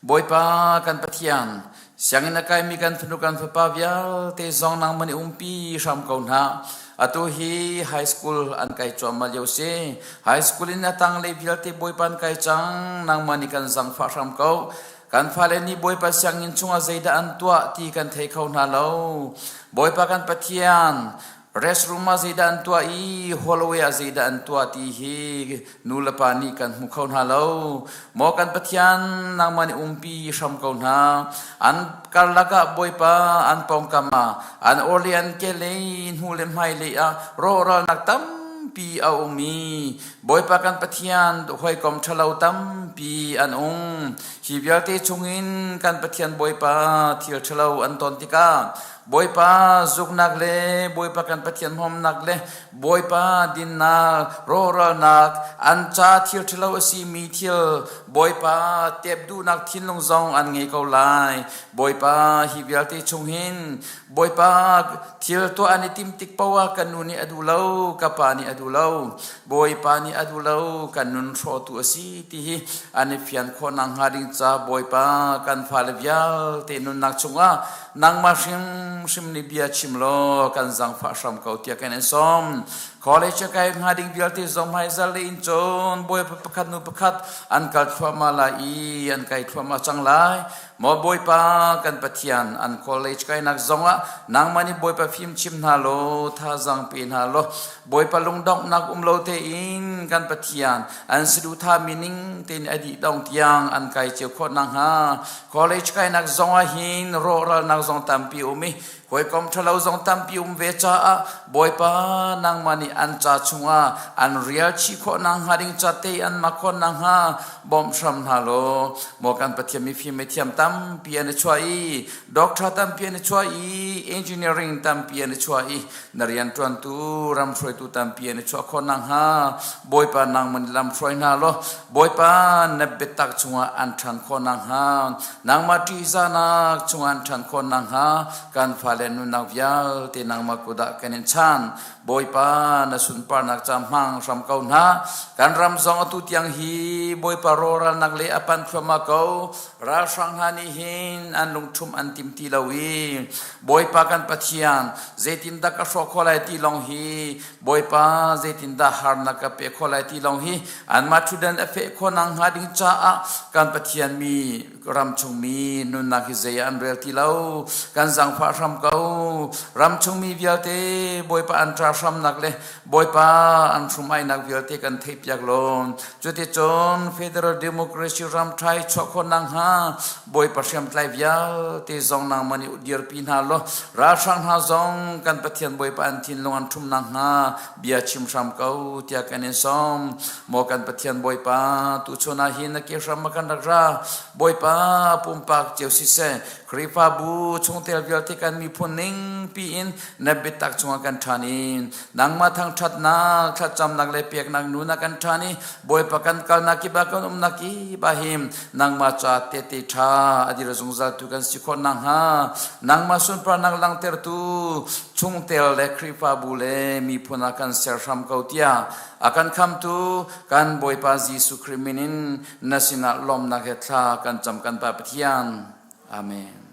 Bawipa kan Pathian, sianginn a kaimi kan fanu kan fapa vialte zong nangmah nih umpi hram ko hna. Atu hi high school an kai cuahmah lio si. High school in a tanglei vialte Bawipa an kai cang, nangmah nih kan zangfah hram ko. Kan fale nih Bawipa sianginn chungah zeidah an tuah ti kan thei kho hna lo. Bawipa kan Pathian, restroom ah zeidah an tuah i hallway ah zeidah an tuah ti hi nu le pa nih kan hmu kho hna lo. Maw kan Pathian, nangmah nih umpi hram ko hna. An karlak ah Bawipa an pawngkam ah an orle an kelei hnu le hmailei ah rawhralnak tampi a um i Bawipa kan Pathian hawikom ṭhalo tampi an um. Hi vialte chungin kan Pathian Bawipa thil ṭhalo an ton tikah Bawipa zuknak le Bawipa kan Pathian hmawmnak le Bawipa dinnak, rawhralnak, an ca thil ṭhalo a simi thil Bawipa tep duhnak thinlung zong an ngei ko lai. Bawipa hi vialte chung hin Bawipa thil tuah an i tim tik paoh ah kan nu nih a duh lo, ka pa nih a duh lo, Bawipa nih a duh lo, kan nun hrawhtu a si ti hi an i fian khawh nakhnga ding ca Bawipa kan fale vialte nunnak chungah nangmah hrimhrim nih bia chim law kan zaangfah hram ko tiah kan in sawm. College a kai hnga ding vialte zong hmaizal le in cawn Bawipa pakhat nu pakhat an kal thluahmah lai i an kai thluahmah cang lai. Maw Bawipa kan Pathian, an college kainak zongah nangmah nih Bawipa fim chim hna law thazaang pe hna law Bawipa lungdonghnak um lo tein kan Pathian an saduhthah mi ning tein a dih dong tiang an kai cio khawh nakhnga college kainak zongah hin rawhralnak zong tampi um i Hawikom ṭhalo zong tampi um ve caah Bawipa nangmah nih an ca chungah an rial chih khawh nakhnga ding ca te an mak khawh nakhnga bawmh hram hna law maw kan Pathian mifim mithiam tampi an i chuah i doctor tampi an i chuah i engineering tampi an i chuah i na rianṭuantu ram hruaitu tampi an i chuah khawh nakhnga Bawipa nangmah nih lam hruai hna law Bawipa na biatak chungah an ṭhan khawh nakhnga nangmah ṭihzahnak chungah an ṭhan khawh nakhnga kan fale nunnak vialte nangmah kut ah kan in chan. Bawipa na sunparnak ca hmang hram ko hna. Kan ram zong atu tiang hi Bawipa rawhralnak le a pan thluahmah ko. Ralhrang hna nih hin an lungṭhum an tim ti lo i Bawipa kan Pathian zeitindah ka hrawh khawh lai ti lawng hi Bawipa zeitindah harnak ka pe khawh lai ti lawng hi anmah ṭhutdan a feh khawh nakhnga ding caah kan Pathian mi ram chungmi nunnak hi zei ah an rel ti lo. Kan zaangfah hram ko. ko. Ram chungmi vialte Bawipa an ṭa hramnak le Bawipa an hrum-ainak vialte kan theihpiak law cuticun Federal Democracy ram ṭha i chuah khawh nakhnga Bawipa hriamtlai vialte zong nangmah nih dirpi hna law ralhrang hna zong kan Pathian Bawipa an thinlung an ṭhum nakhnga bia chim hram ko tiah kan in sawm. Maw kan Pathian Bawipa, tuchun ah hin na ke hram a kan rak ra. Bawipa pumpak cio siseh, Khrihfabu chungtel vialte kan miphun ning piin na biatak chungah kan ṭhan i nangmah thangṭhatnak, thlacamnak le peknak nun ah kan ṭhan i Bawipa kan kalnak kip ah kan umnak kip ah hin nangmah ca tehte ṭha a dir zungzal tu kan si khawh nakhnga nangmah sunparnak langhtertu chungtel le Khrihfabu le miphun ah kan ser hram ko tiah a kan khamtu kan Bawipa Jesuh Khrih min in na sinah lawmnak he thla kan cam kan Pa Pathian. Amen.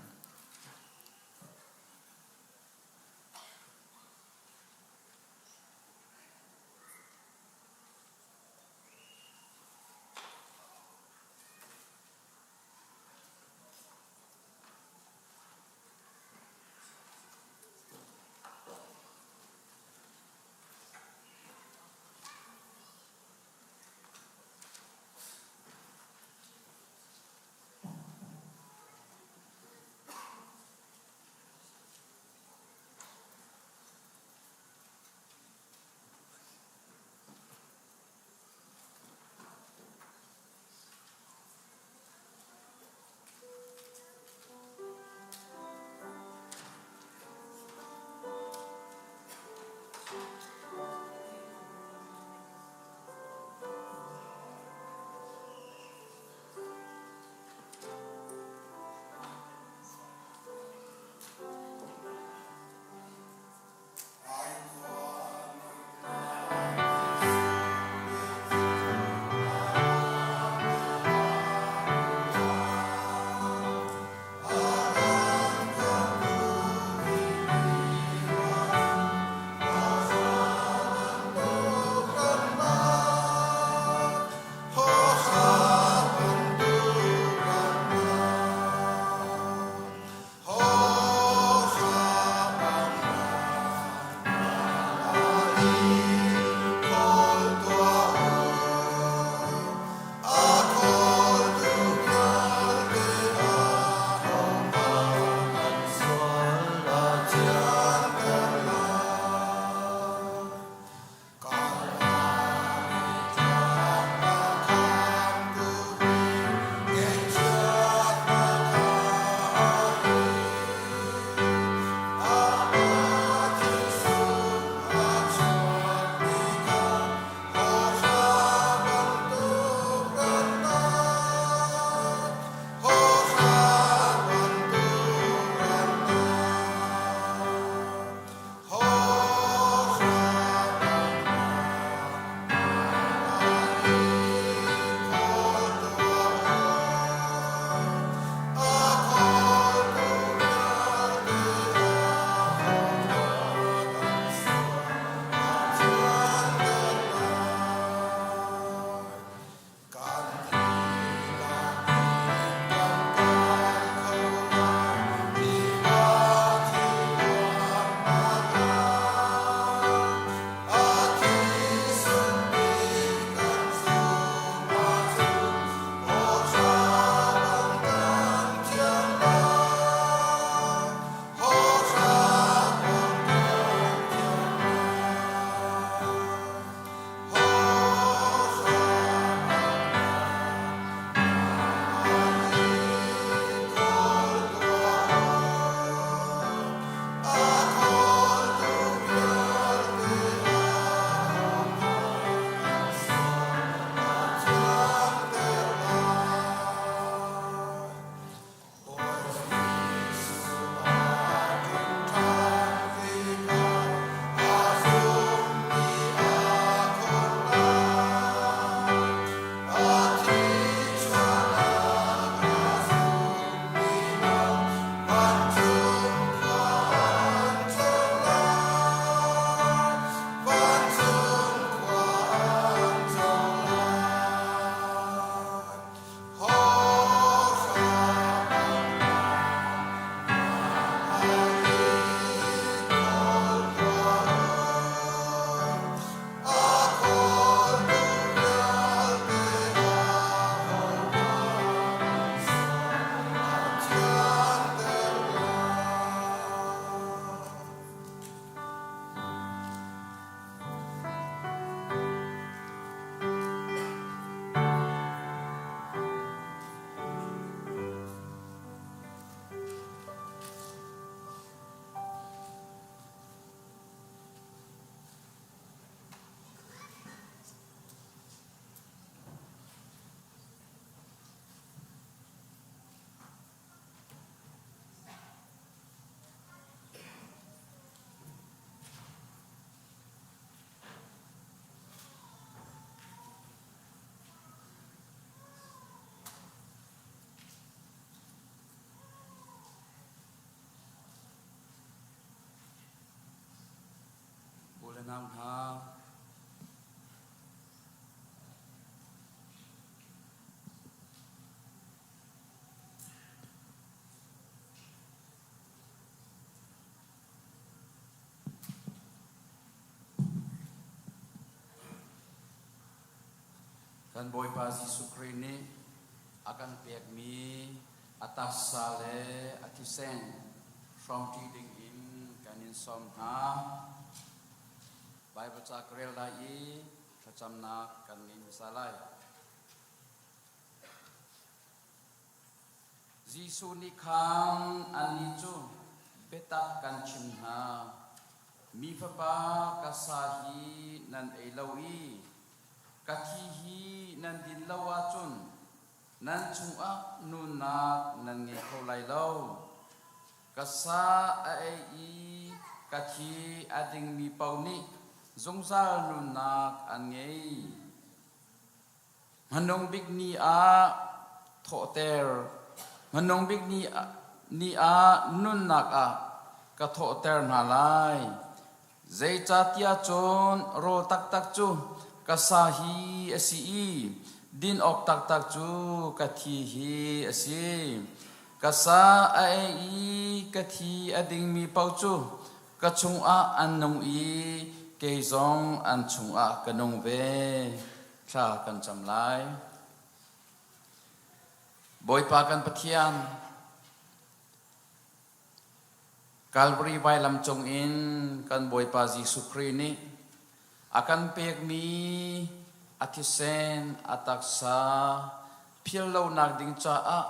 nau hna. Kan Bawipa Jesuh Khrih nih a kan pekmi a taksa le a thisen hrawmṭi dingin kan in sawm hna. Baibal ca ka rel lai i thlacamnak kan ngei hmasa lai. Jesuh nih khan annih cu biatak kan chim hna, Mi Fapa ka sa hi nan ei lo i ka thi hi nan din lo ahcun nan chungah nunnak nan ngei kho lai lo. Ka sa a ei i ka thi a dingmi paoh nih zungzal nunnak an ngei. Hmanung bik ni ah thawhter, hmanung bik ni ah nunnak ah ka thawhter hna lai. Zeicahtiah cun rawl taktak cu ka sa hi a si i din awk taktak cu ka thi hi a si. Ka sa a ei i ka thi a dingmi paoh cu ka chungah an nung i kei zong an chungah ka nung ve. Thla kan cam lai. Bawipa kan Pathian, Calvary vailam cung in kan Bawipa Jesuh Khrih nih a kan pekmi a thisen, a taksa phil lonak ding caah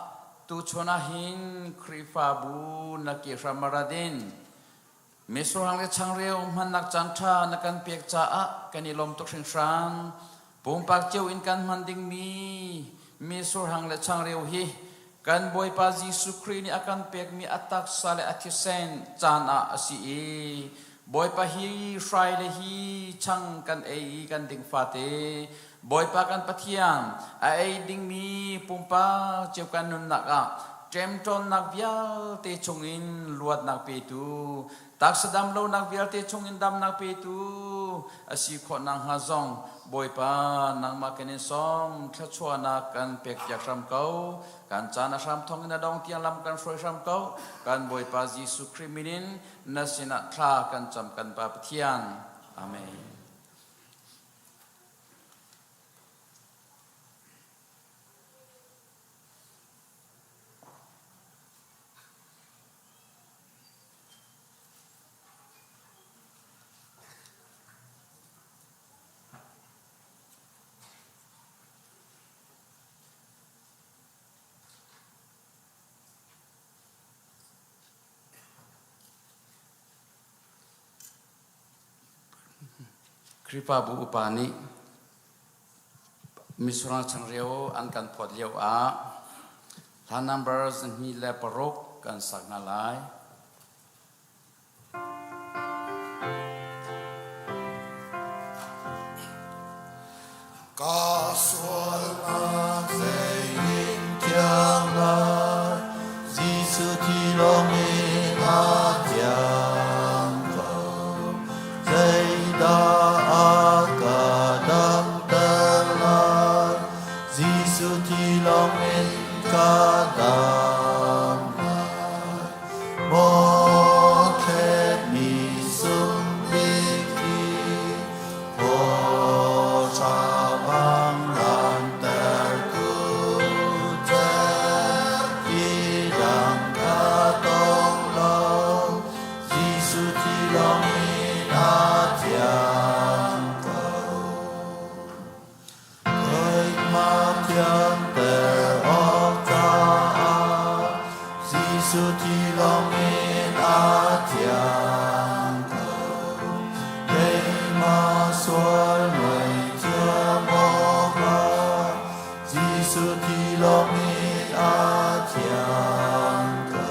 tuchun ah hin Khrihfabu na ke hram a rat in Misurhang le changreu hmannak caanṭha na kan pek caah kan i lawm tuk hringhran. Pumpak cio in kan hman dingmi misurhang le changreu hi kan Bawipa Jesuh Khrih nih a kan pekmi a taksa le a thisen caan ah a si i Bawipa hi hrai le hi chang kan ei i kan ding fate Bawipa kan Pathian a ei dingmi pumpak cio kan nunnak ah ṭemṭawnnak vialte chungin luatnak petu taksa dam lonak vialte chungin damnak petu a si khawh nakhnga zong Bawipa nangmah kan in sawm thluachuahnak kan pekpiak hram ko. Kan caan a hram thawng in a dong tiang lam kan hruai hram ko. Kan Bawipa Jesuh Khrih min in na sinah thla kan cam kan Pa Pathian. Amen. Khrihfabu upa nih Misura changreu an kan phawt lio ah hla number 206 kan sak hna lai. Ka sualnak zeiin thiang lai, Jesuh thi lawngin a thiang ko. Zeidah a ka damter lai, Jesuh thi lawngin ka dam lai. Maw thletmi sungbik hi, Jesuh thi lawngin a thiang ko. Keimah sual ngaihthiam awkah Jesuh thi lawngin a thiang ko.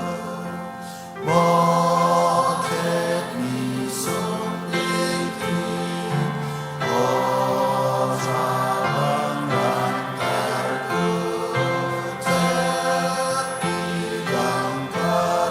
Maw thletmi sungbik hi, aw hrang lantertu, thlet ti dang ka.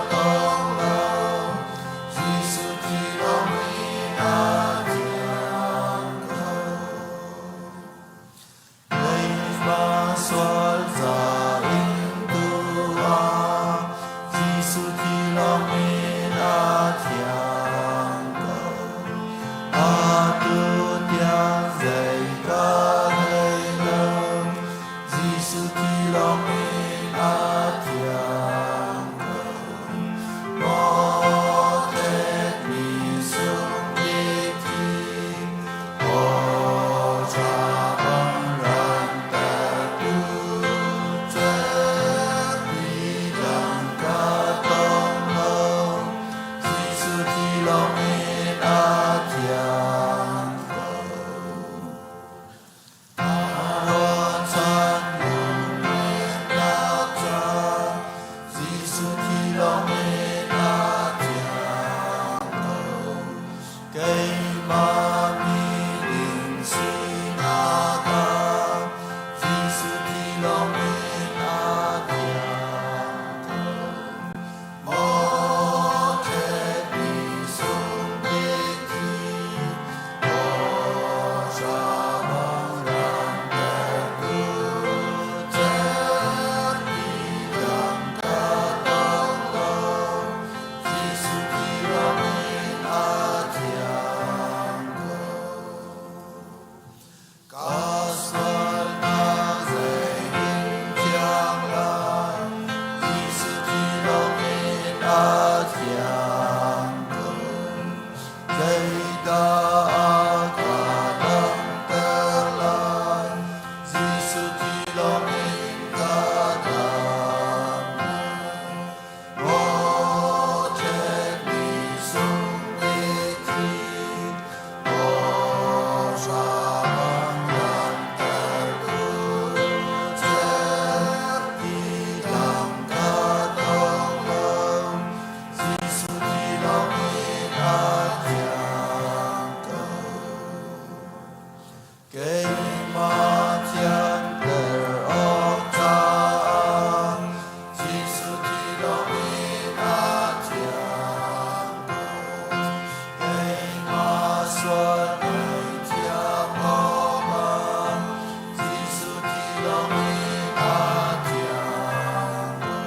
Keimah mi ding sinak ah Jesuh thi lawng in a thiang ko. Maw thletmi sung bik thi, Aw bang rantertu, Cerhti dang ka tong lo, Jesuh thi lawng in a thiang ko. Ka sualnak zeitin thiang lai, Jesuh thi lawng in a thiang ko. Zeidah a ka damter lai, Jesuh thi lawng in ka dam lai. Maw ṭhenmi sung bik thi, maw hram lantertu, cerhti dang ka tong lo, Jesuh thi lawng in a thiang ko. Keimah thianter awk caah Jesuh thi lawng in a thiang ko. Keimah sual ngaihthiam awkah Jesuh thi lawng in a thiang ko.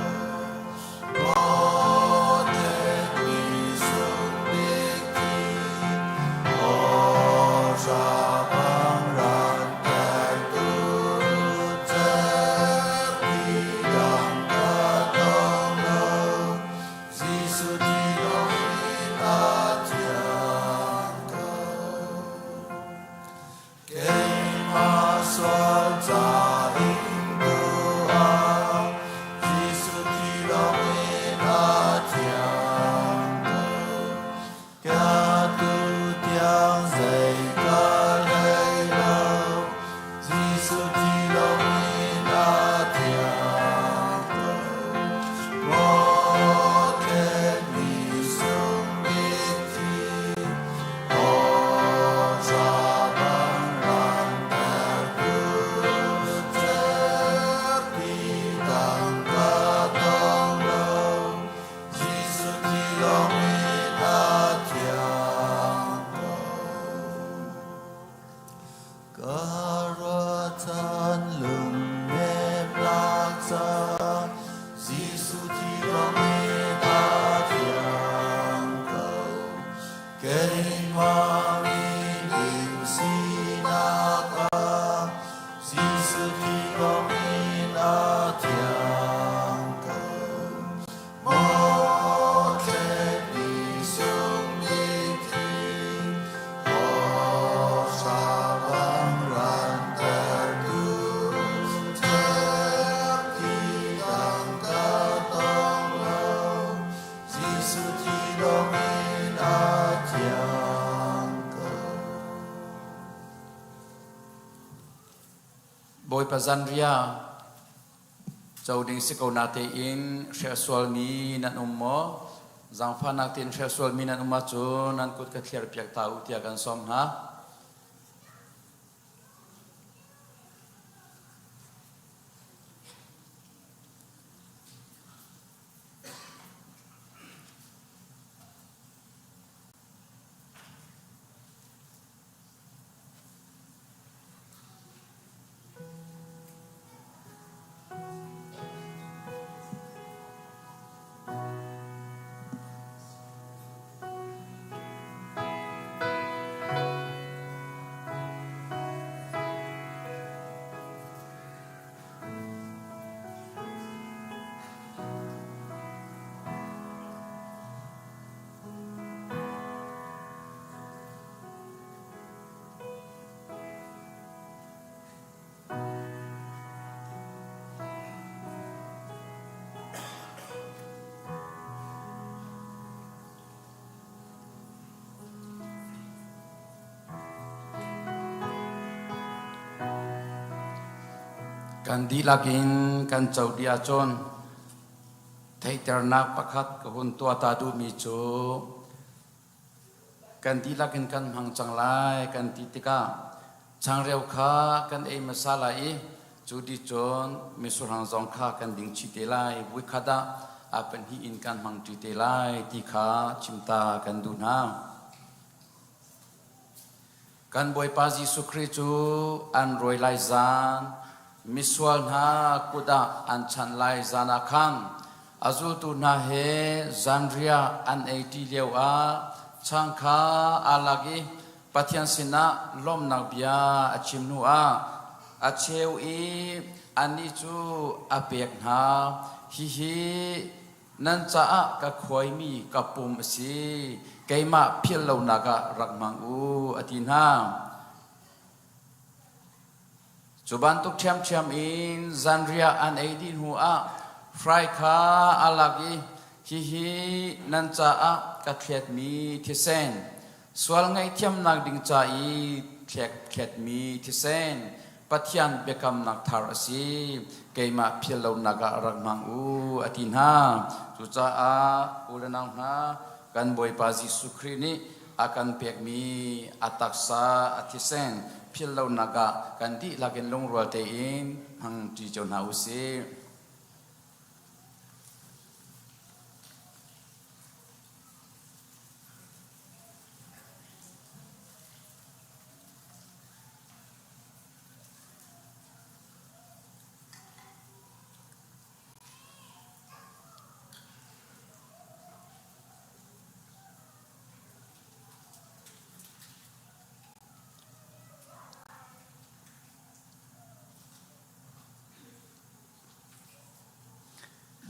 Maw thletmi sung bik thi, maw hramang rantertu, cerhti dang ka tong lo, Jesuh thi lawng in a thiang ko. Keimah sual ca in tu ah Jesuh thi lawng in a thiang ko. Ka tu tiang zei ka hlei lo, Jesuh thi lawng in a thiang ko. Maw thletmi sung bik thi, Ka ruahchan lungnem lak cang Jesuh thi lawngin a thiang ko. Keimah miding sinak ah Jesuh thi lawngin a thiang ko. Maw thletmi sung bik thi, maw hramang rantertu, cerhti dang ka tong lo. Jesuh thi lawngin a thiang ko. Bawipa zanriah co ding si ko natein hrial sualmi nan um maw? Zaangfahnak tein hrial sualmi nan um ahcun nan kut ka thliar piak ta u tiah kan sawm hna. Kan dihlak in kan co dih ahcun theihternak pakhat ka hun tuah ta duhmi cu. Kan dihlak in kan hmang cang lai kan ti tikah changreu kha kan ei hmasa lai i cu dih cun misurhang zong kha kan ding chih te lai. Voikhat ah a pahnih in kan hmang ṭi te lai ti kha chimta kan duh hna. Kan Bawipa Jesuh Khrih cu an rawi lai zan, misual hna kut ah an chanh lai zan ah khan a zultu hna he zanriah an ei ṭi lioah chang kha aa lak i Pathian sinah lawmhnak bia a chim hnuah a cheu i annih cu a pek hna. Hihi nan caah ka khuaimi ka pum a si, keimah philh lonak ah rak hmang u, a ti hna. Cu bantuk ṭhiamṭhiam in zanriah an ei dih hnuah hrai kha aa lak i, Hihi nan caah ka thletmi thisen, sual ngaihthiamnak ding ca i thletmi thisen, Pathian biakamnak thar a si. Keimah philh lonak ah rak hmang u, a ti hna. Cucaah u le nau hna, kan Bawipa Jesuh Khrih nih a kan pekmi a taksa a thisen philh lonak ah kan dihlak in lungrual tein hmang ṭi cio hna u sih.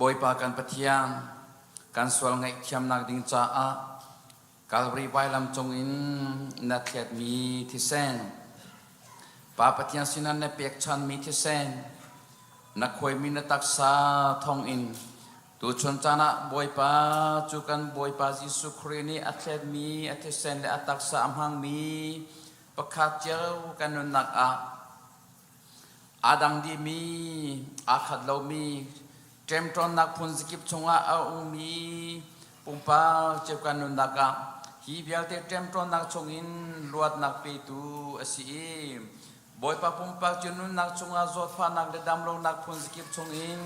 Bawipa kan Pathian, kan sual ngaihthiamnak ding caah Calvary vailam cungin na thletmi thisen, Pa Pathian sinah na pekchanmi thisen, na khuaimi na taksa thawngin Tuchun caan ah Bawipa cu kan Bawipa Jesuh Khrih nih a thletmi a thisen le a taksa a hmangmi pakhat cio kan nunnak ah aa dang dihmi, aa khat lomi, ṭemṭawnnak phun zakip chungah a ummi pumpak cio kan nunnak ah hi vialte ṭemṭawnnak chungin luatnak petu a si i Bawipa pumpak cu nunnak chungah zawtfahnak le damlonak phun zakip chungin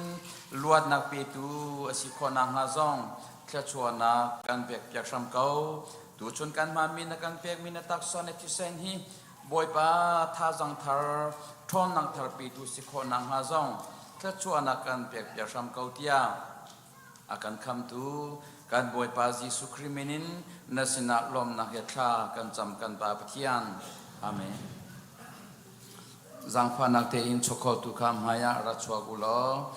luatnak petu a si khawh nakhnga zong thluachuahnak kan pekpiak hram ko. Tuchun kan hmanmi na kan pekmi na taksa na thisen hi Bawipa thazaang thar, ṭhawnnak thar petu si khawh nakhnga zong thluachuahnak kan pekpiak hram ko tiah a kan khamtu kan Bawipa Jesuh Khrih min in na sinah lawmnak he thla kan cam kan Pa Pathian. Amen. Zaangfahnak tein chawkhawltu kha hmaiah ra chuak u law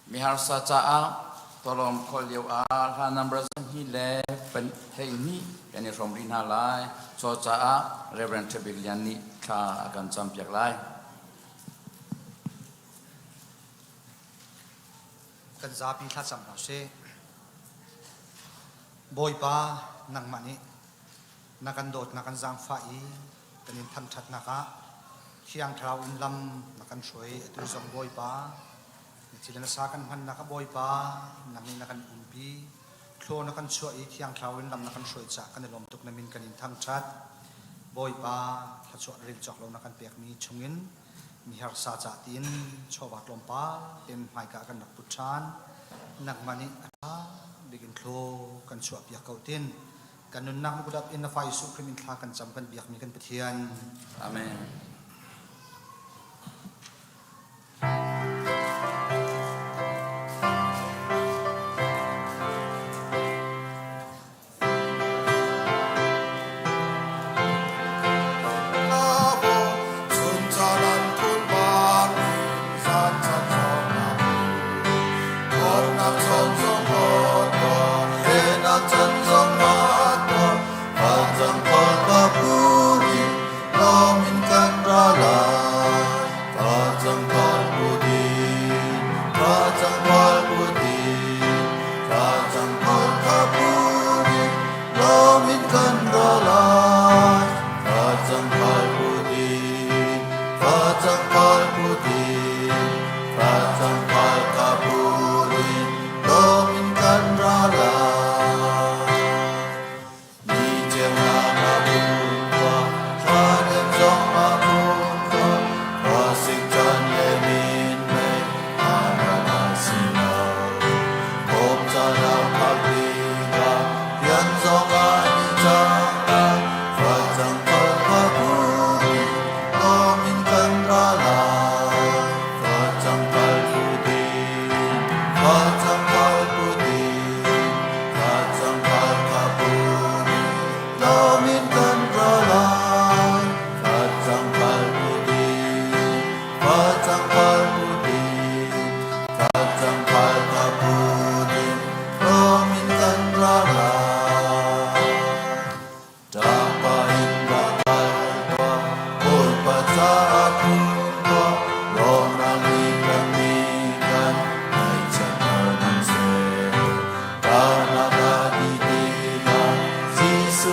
miharsa caah tawlawm kholh lio ah hla number 2 le 12 kan i hrawm rih hna lai. Chaw caah Reverend Ṭhabik Lian nih thla a kan campiak lai. Kan zapi thlacam hna sih. Bawipa, nangmah nih na kan dawt, na kan zaangfah i kan in thangṭhatnak ah Thiang Thlarau in lam na kan hruai. Atu zong Bawipa, na thil na sa kan hmannak ah Bawipa, nang nih na kan umpi. Thlaw na kan chuah i Thiang Thlarau in lam na kan hruai caah kan i lawm tuk. Na min kan in thangṭhat. Bawipa, thluachuah rel cawk lo na kan pekmi chungin mi harsa ca tiin chawva tlawmpal tein hmaika kan rak put ṭhan. Nangmah nih a ṭha bik in thlaw kan chuahpiak ko tin kan nunnak na kut in na fa Jesuh Khrih min thla kan cam kan biakmi kan Pathian. Amen.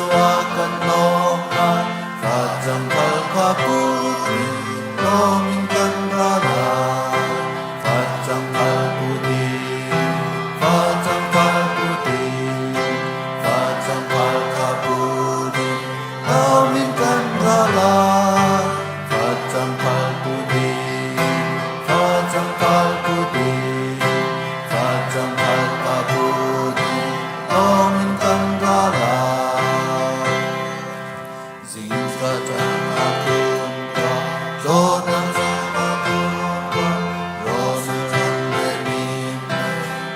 Jesuh a kan lawm lai. Facang phal kha put in lawm in kan ra lai. Facang phal put in, facang phal put in, facang phal kha put in lawm in kan ra lai. Facang phal put in, facang phal put in, facang phal kha put in lawm in kan ra lai. Zingka caan ah tlung tuah, zawtnak caan ah tlung tuah, rawl na chan le mim le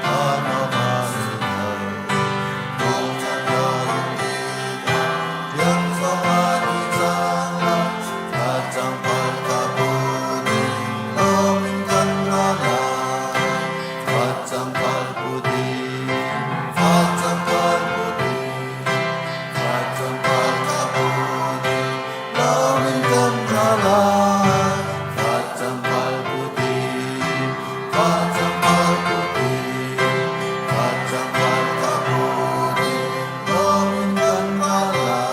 thanawk a si lo. Thawngtha na um tikah biak zong a ni cang lai, thlacam phal kha put in lawm in kan ra lai. Thlacam phal put in, thlacam phal put in, thlacam phal kha put in lawm in kan ra lai. Thlacam phal put in, thlacam phal put in, thlacam phal kha put in lawm in kan ra lai.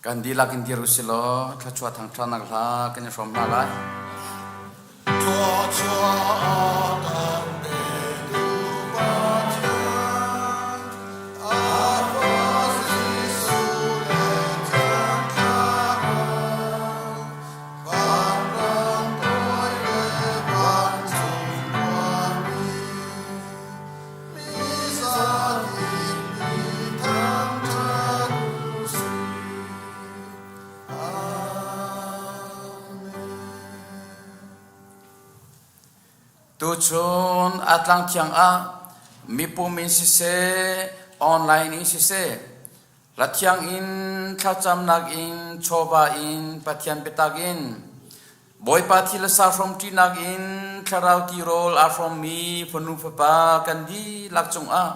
Kan dihlak in dir usih law thluachuah thangṭhatnak hla kan i hrawm hna lai. Thluachuah kan petu Pathian, a Fa Jesuh le Thiang Thlarau, vanram bawi le vancung khuami, mi zakip nih thangṭhat u sih. Amen. Tuchun Atlang Thiang ah mipum in siseh, online in siseh, Lathiang in thlacamnak in chawva in Pathian biatak in Bawipa thil a sa hrawmṭinak in thlarau tirawl aa hrawmmi fanu fapa kan dihlak cungah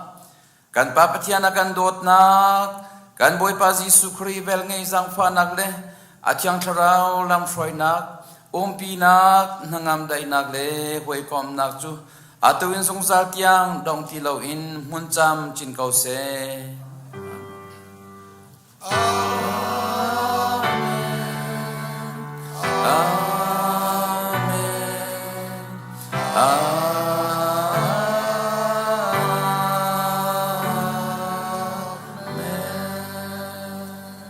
kan Pa Pathian a kan dawtnak, kan Bawipa Jesuh Khrih velngeih zaangfahnak le a Thiang Thlarau lamhruainak, umpinak, hnangam daihnak le hawikomhnak cu atu in zungzal tiang dong ti loin hmun camcin ko seh. Amen.